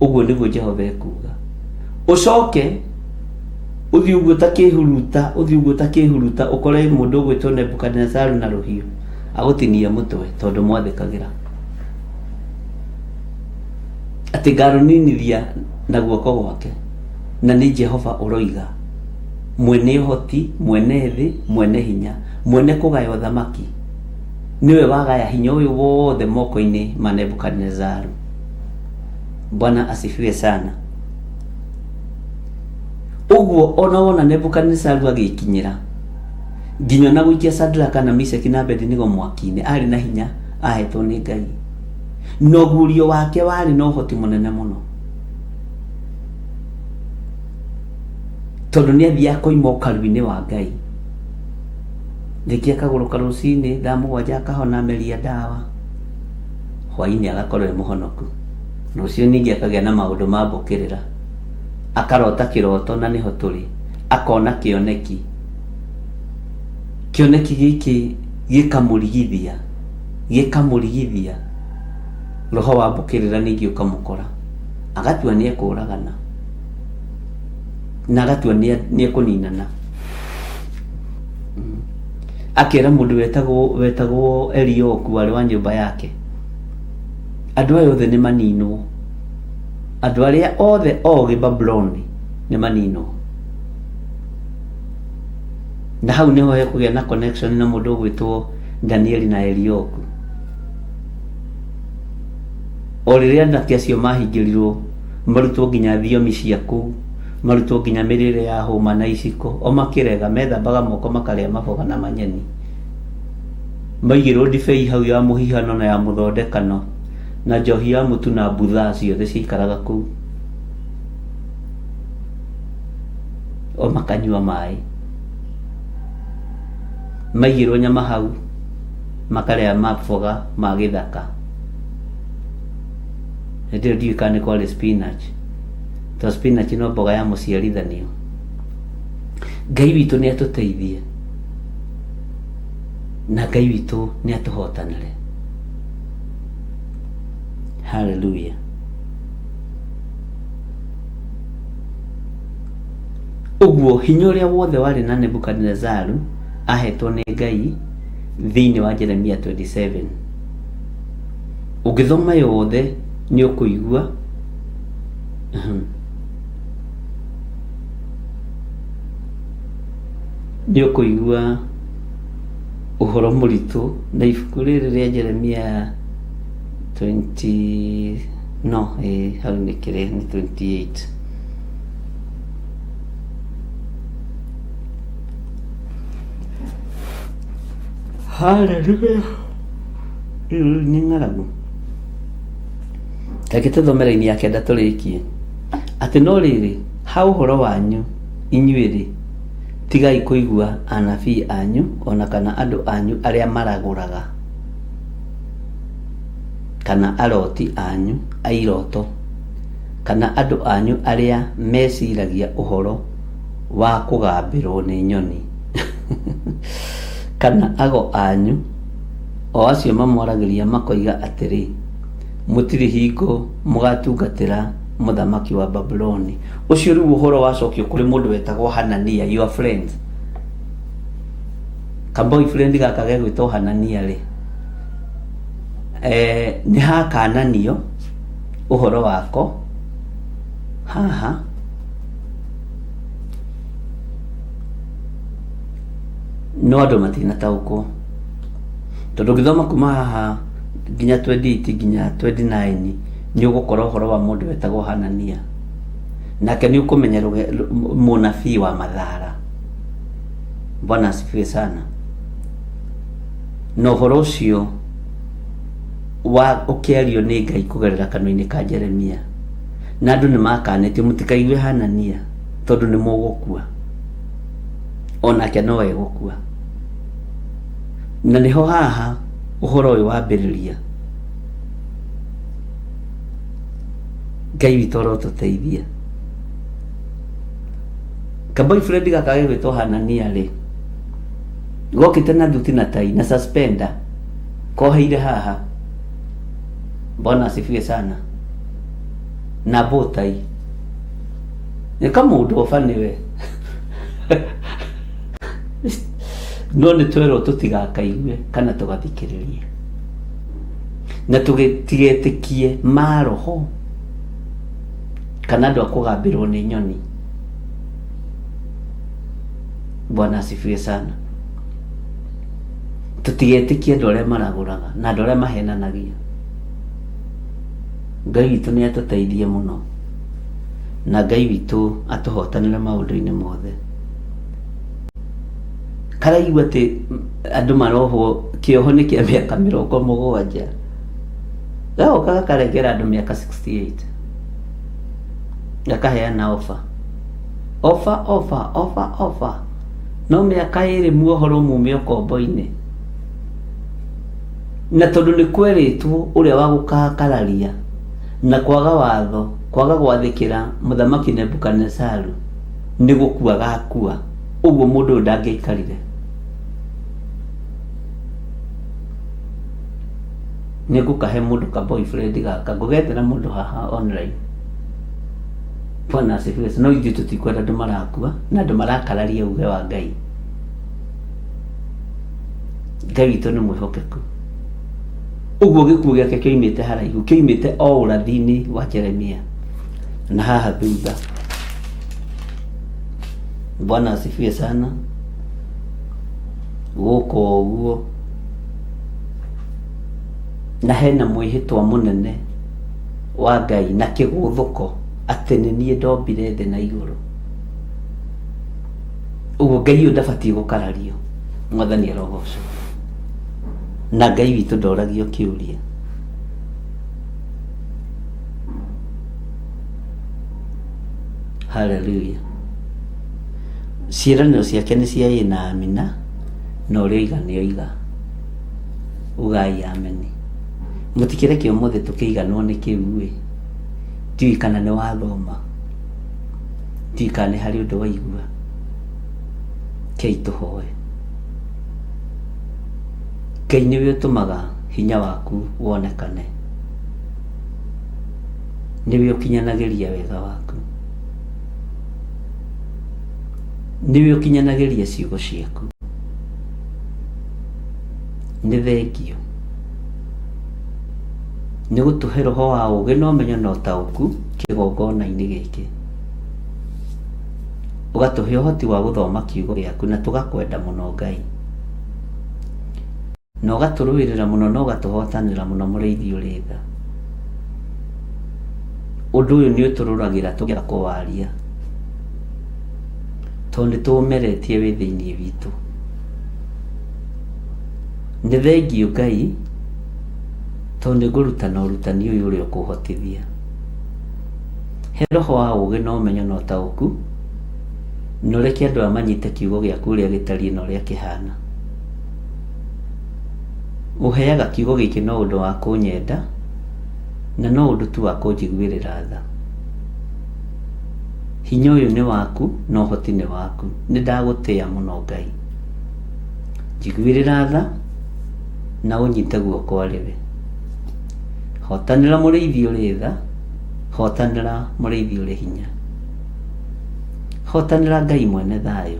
Ũguo nĩguo Jehova ekuuga. Ũcoke ũthiĩ ũguo ta kĩhuruta, ũthiĩ ũguo ta kĩhuruta, ũkore mũndũ ũgwĩtwo Nebukadinesaru na rũhiũ, agũtinie mũtwe tondũ mwathĩkagĩra. Atĩ ngarũninithia na guoko gwake, na nĩ Jehova ũroiga, mwene ũhoti, mwene thĩ, mwene hinya, mwene kũgaya ũthamaki, nĩwe wagaya hinya ũyũ wothe moko-inĩ ma Nebukadinesaru. Bwana asifiwe sana. Ũguo ona wona Nebukadinesaru agĩkinyĩra nginya ona gũikia Sadraka na Meshaki na Abedinego mwaki-inĩ, arĩ na hinya ahetwo nĩ Ngai, na ũguũrio wake warĩ na ũhoti mũnene mũno, tondũ nĩ athiaga koima ũkaru-inĩ wa Ngai. Rĩngĩ akagũrũka rũcinĩ thaa mũgwanja akahona ameria ndawa, hwainĩ agakorwo e mũhonoku. Rũciũ ningĩ akagĩa na maũndũ ma mbũkĩrĩra, akarota kĩroto na nĩho tũrĩ, akona kĩoneki. Kĩoneki gĩkĩ gĩkamũrigithia, gĩkamũrigithia, roho wa mbũkĩrĩra ningĩ ũkamũkora, agatua nĩ ekũragana na agatua nĩ ekũninana. Akera mũndũ wetagwo Elioku warĩ wa nyũmba yake, andũ aya othe nĩ maninwo. Andũ arĩa othe ogĩ Babuloni nĩ maninwo. Na hau nĩho hekũgĩa na connection na mũndũ ũgwĩtwo Danieli na Elioku. O rĩrĩa anake acio mahingĩrirwo marutwo nginya thiomi cia kũu, marutwo nginya mĩrĩre ya hũma na iciko, o makĩrega methambaga moko makarĩa maboga na manyeni. Maigĩrwo ndibei hau ya mũhihano na ya mũthondekano na njohi ya mũtu na mbuthaa ciothe ciaikaraga kũu. O makanyua maĩ. Maigĩrwo nyama hau makarĩa maboga ma gĩthaka. Hĩndĩ ĩyo ndiũĩ kana nĩ kwarĩ spinach. To spinach no mboga ya mũciarithanio. Ngai witũ nĩ atũteithie na Ngai witũ nĩ atũhotanĩre. Hallelujah. Ũguo hinya ũrĩa wothe warĩ na Nebukadinezaru ahetwo nĩ Ngai thĩinĩ wa Jeremia 27. Ũngĩthoma yothe nĩ ũkũigua nĩ ũkũigua ũhoro mũritũ na ibuku rĩrĩ rĩa Jeremia 20 no ĩĩ hau nĩ kĩrĩa nĩ 28. Hallelujah. Rĩu nĩ ng'aragu. Reke tũthome raini ya kenda tũrĩkie. Atĩ no rĩrĩ, ha ũhoro wanyu inyuĩ-rĩ, tigai kũigua anabii anyu o na kana andũ anyu arĩa maragũraga, kana aroti anyu a iroto, kana andũ anyu arĩa meciragia ũhoro wa kũgambĩrwo nĩ nyoni, kana ago anyu, o acio mamwaragĩria makoiga atĩrĩ, Mũtirĩ hingo mũgatungatĩra mũthamaki wa Babuloni. Ũcio rĩu ũhoro wacokio kũrĩ mũndũ wetagwo Hanania, your friend. Ka boyfriend gaka gegwĩtwo Hanania rĩ, eh, nĩ hakananio ũhoro wako haha no andũ matinataũkwo tondũ ũngĩthoma kuma haha nginya 28 nginya 29 nĩ ũgũkora ũhoro wa mũndũ wetagwo Hanania nake nĩ ũkũmenya mũnabii wa mathara. Bwana asifiwe sana. Na ũhoro ũcio wa ũkĩario nĩ Ngai kũgerera kanua-inĩ ka Jeremia na andũ nĩ makanĩtio mũtikaigue Hanania tondũ nĩ mũgũkua onake no egũkua. Na nĩho haha ũhoro ũyũ wambĩrĩria. Ngai witũ arotũteithia. Ka boyfriend gaka gegwĩtwo Hanania rĩ, gokĩte na thuti na tai na suspender koheire haha. Bwana asifiwe sana. Na bow tie. Nĩ kamũndũ oba nĩwe. No nĩ twerwo tũtigakaigue kana tũgathikĩrĩrie. Na tũtigetĩkie maroho kana andũ a kũgambĩrwo nĩ nyoni. Bwana asifiwe sana. Tũtigetĩkie andũ arĩa maragũraga na andũ arĩa mahenanagia. Ngai witũ nĩ atũteithie mũno na Ngai witũ atũhotanĩre maũndũ-inĩ mothe. Karaigua atĩ andũ marohwo kĩoho nĩ kĩa mĩaka 70. Gagoka gakaregera andũ mĩaka 68. Gakaheana offer. Offer, offer, offer, offer. No mĩaka ĩrĩ muohorwo mume ũkombo-inĩ. Na tondũ nĩ kwerĩtwo ũrĩa wa gũkakararia na kwaga watho, kwaga gwathĩkĩra mũthamaki Nebukadinezaru nĩ gũkua gakua. Ũguo mũndũ ũyũ ndangĩaikarire. Nĩ ngũkahe mũndũ ka boyfriend gaka, ngũgethera mũndũ haha online. Bwana asifiwe. No ithuĩ tũtikwenda andũ marakua na andũ marakararia uge wa Ngai. Ngai witũ nĩ mwĩhokeku. Ũguo gĩkuũ gĩake kĩoimĩte haraihu, kĩoimĩte o ũrathi-inĩ wa Jeremia. Na haha thutha. Bwana asifiwe sana. Gũkũ ũguo na hena mwĩhĩtwa mũnene wa Ngai na kĩgũthũko atĩ nĩ niĩ ndombire thĩ na igũrũ. Ũguo Ngai ũyũ ndabatiĩ gũkarario. Mwathani arogocwo. Na Ngai witũ ndoragio kĩũria. Haleluya. Ciĩranĩro ciake nĩ cia ĩ na amina, na ũrĩa oiga nĩ oiga. Ugai ameni. Mũtikĩreke ũmũthĩ tũkĩiganwo nĩ kĩu ĩ. Ndiũĩ kana nĩ wathoma. Ndiũĩ kana nĩ harĩ ũndũ waigua. Kei tũhoe. Ngai nĩwe ũtũmaga hinya waku wonekane. Nĩwe ũkinyanagĩria wega waku. Nĩwe ũkinyanagĩria ciugo ciaku. Nĩ thengio. Nĩ gũtũhe roho wa ũgĩ na ũmenyo na ũtaũku kĩgongona-inĩ gĩkĩ. Ũgatũhe ũhoti wa gũthoma kiugo gĩaku na tũgakwenda mũno Ngai. Na ũgatũrũĩrĩra mũno na ũgatũhotanĩra mũno mũrĩithi ũrĩ tha. Ũndũ ũyũ nĩ ũtũrũragĩra tũngĩaga kũwaria. Tondũ nĩ tũũmeretie wĩ thĩinĩ witũ. Nĩ thengiũ Ngai tondũ nĩ ngũrutana ũrutani ũyũ ũrĩa ũkũhotithia. He roho wa ũgĩ na ũmenyo na ũtaũku, na ũreke andũ aya manyite kiugo gĩaku ũrĩa gĩtariĩ na ũrĩa kĩhana. Ũheaga kiugo gĩkĩ no ũndũ wa kũnyenda, na no ũndũ tu wa kũnjiguĩrĩra tha. Hinya ũyũ nĩ waku na ũhoti nĩ waku. Nĩ ndagũtĩa mũno Ngai. Njiguĩrĩra tha na ũnyite guoko arĩ we. Hotanĩra mũrĩithi ũrĩ tha, hotanĩra mũrĩithi ũrĩ hinya. Hotanĩra Ngai mwene thayũ.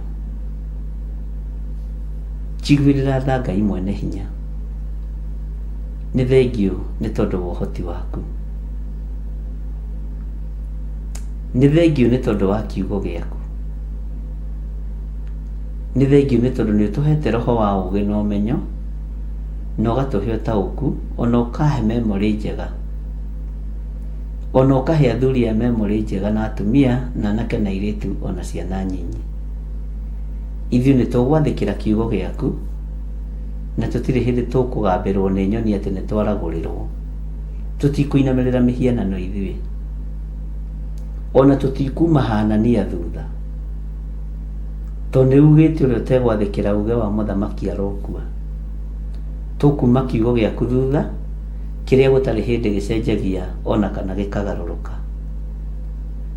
Njiguĩrĩra tha Ngai mwene hinya. Nĩ thengiũ nĩ tondũ wa ũhoti waku. Nĩ thengiũ nĩ tondũ wa kiugo gĩaku. Nĩ thengiũ nĩ tondũ nĩ ũtũhete roho wa ũgĩ na ũmenyo, na ũgatũhe ũtaũku, ona ũkahe memory njega. Ona ũkahe athuri aya memory njega na atumia, na anake na airĩtu ona ciana nyinyi. Ithuĩ nĩ tũgwathĩkĩra kiugo gĩaku, na tũtirĩ hĩndĩ tũkũgambĩrwo nĩ nyoni atĩ nĩ twaragũrĩrwo. Tũtikũinamĩrĩra mĩhianano ithuĩ. Ona tũtikuma Hanania thutha. Tondũ nĩ ugĩte ũrĩa ũtegwathĩkĩra uge wa mũthamaki arokua. Tũkuma kiugo gĩaku thutha, kĩrĩa gũtarĩ hĩndĩ gĩcenjagia ona kana gĩkagarũrũka.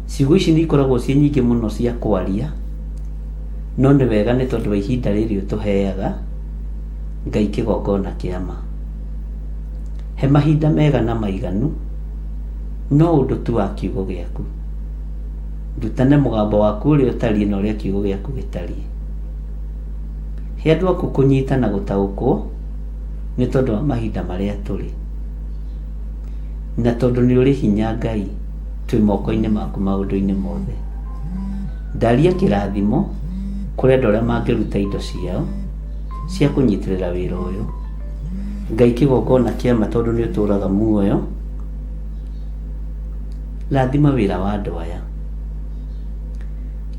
Ciugo ici nĩ ikoragwo ciĩ nyingĩ mũno cia kwaria, no nĩ wega nĩ tondũ wa ihinda rĩrĩ ũtũheaga, Ngai kĩgongona kĩa ma. He mahinda mega na maiganu, no ũndũ tu wa kiugo gĩaku. Ndutane mũgambo waku ũrĩa ũtariĩ na ũrĩa kiugo gĩaku gĩtariĩ. He andũ aku kũnyita na gũtaũkwo nĩ tondũ wa mahinda marĩa tũrĩ. Na tondũ nĩ ũrĩ hinya Ngai, twĩ moko-inĩ maku maũndũ-inĩ mothe. Ndaria kĩrathimo kũrĩ andũ arĩa mangĩruta indo ciao cia kũnyitĩrĩra wĩra ũyũ. Ngai kĩgongona kĩa ma tondũ nĩ ũtũraga muoyo, rathima wĩra wa andũ aya.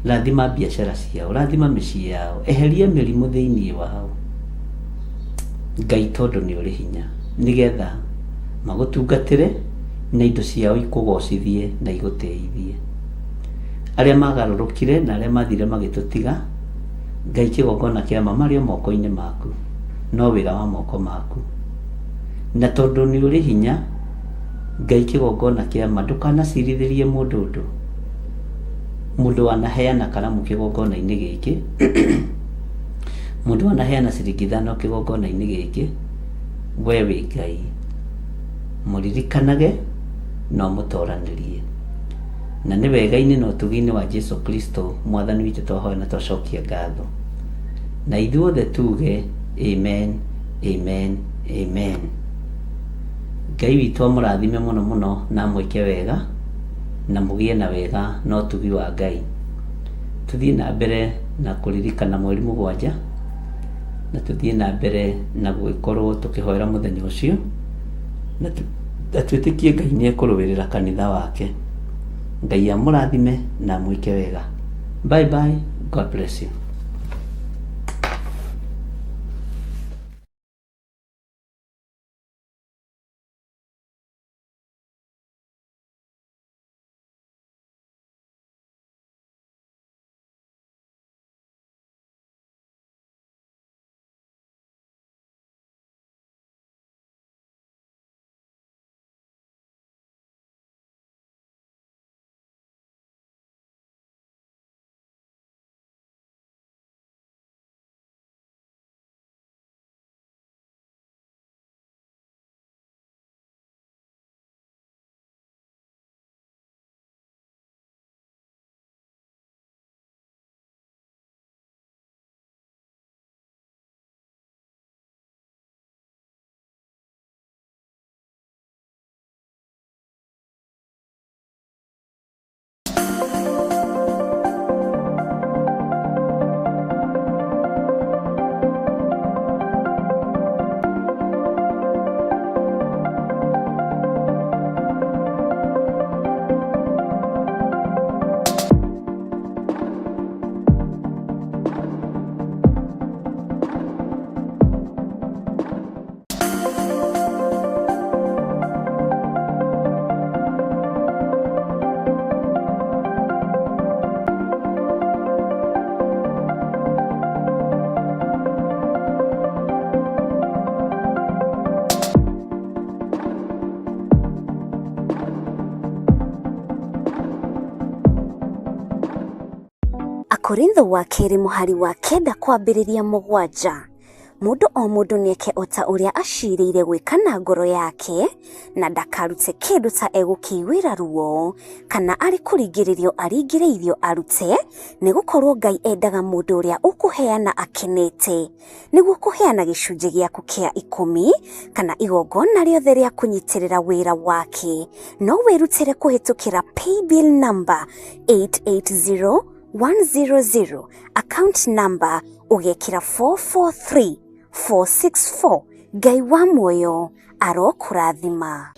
Rathima biacara ciao, rathima mĩciĩ yao, eheria mĩrimũ thĩinĩ wao. Ngai tondũ nĩ ũrĩ hinya, nĩgetha magũtungatĩre na indo ciao ikũgocithie na igũtĩithie. Arĩa magarũrũkire na arĩa mathire magĩtũtiga, Ngai kĩgongona kĩa ma marĩ o moko-inĩ maku, no wĩra wa moko maku. Na tondũ nĩ ũrĩ hinya, Ngai kĩgongona kĩa ma ndũkanacirithĩrie mũndũ ũndũ. Mũndũ wanaheana karamu kĩgongona-inĩ gĩkĩ, mũndũ wanaheana ciringi ithano kĩgongona-inĩ gĩkĩ, we wĩ Ngai. Mũririkanage na ũmũtoranĩrie. Na nĩ wega-inĩ na ũtugi-inĩ wa Jesu Kristo mwathani witũ twahoya na twacokia ngatho. Na ithuothe tuge amen, amen, amen. Ngai witũ amũrathime mũno mũno na amwĩke wega. Na mũgĩe na wega na ũtugi wa Ngai. Tũthiĩ na mbere na kũririkana mweri 7, na tũthiĩ na mbere na gũgĩkorwo tũkĩhoera mũthenya ũcio, na twĩtĩkie Ngai nĩ ekũrũĩrĩra kanitha wake. Ngai amũrathime na amwĩke wega. Bye bye, God bless you. Akorintho wa 2 mũhari wa 9 kwambĩrĩria 7. Mũndũ o mũndũ nĩeke o ta ũrĩa acirĩire gwĩka na ngoro yake, na ndakarute kĩndũ ta egũkĩiguĩra ruo, kana arĩ kũringĩrĩrio aringĩrĩirio arute, nĩgũkorwo Ngai endaga mũndũ ũrĩa ũkũheana akenete. Nĩguo kũheana gĩcunjĩ gĩaku kĩa 10 kana igongona rĩothe rĩa kũnyitĩrĩra wĩra wake, no wĩrutĩre kũhĩtũkĩra paybill number 880100, account number ũgekĩra 443464. Ngai wa muoyo arokũrathima.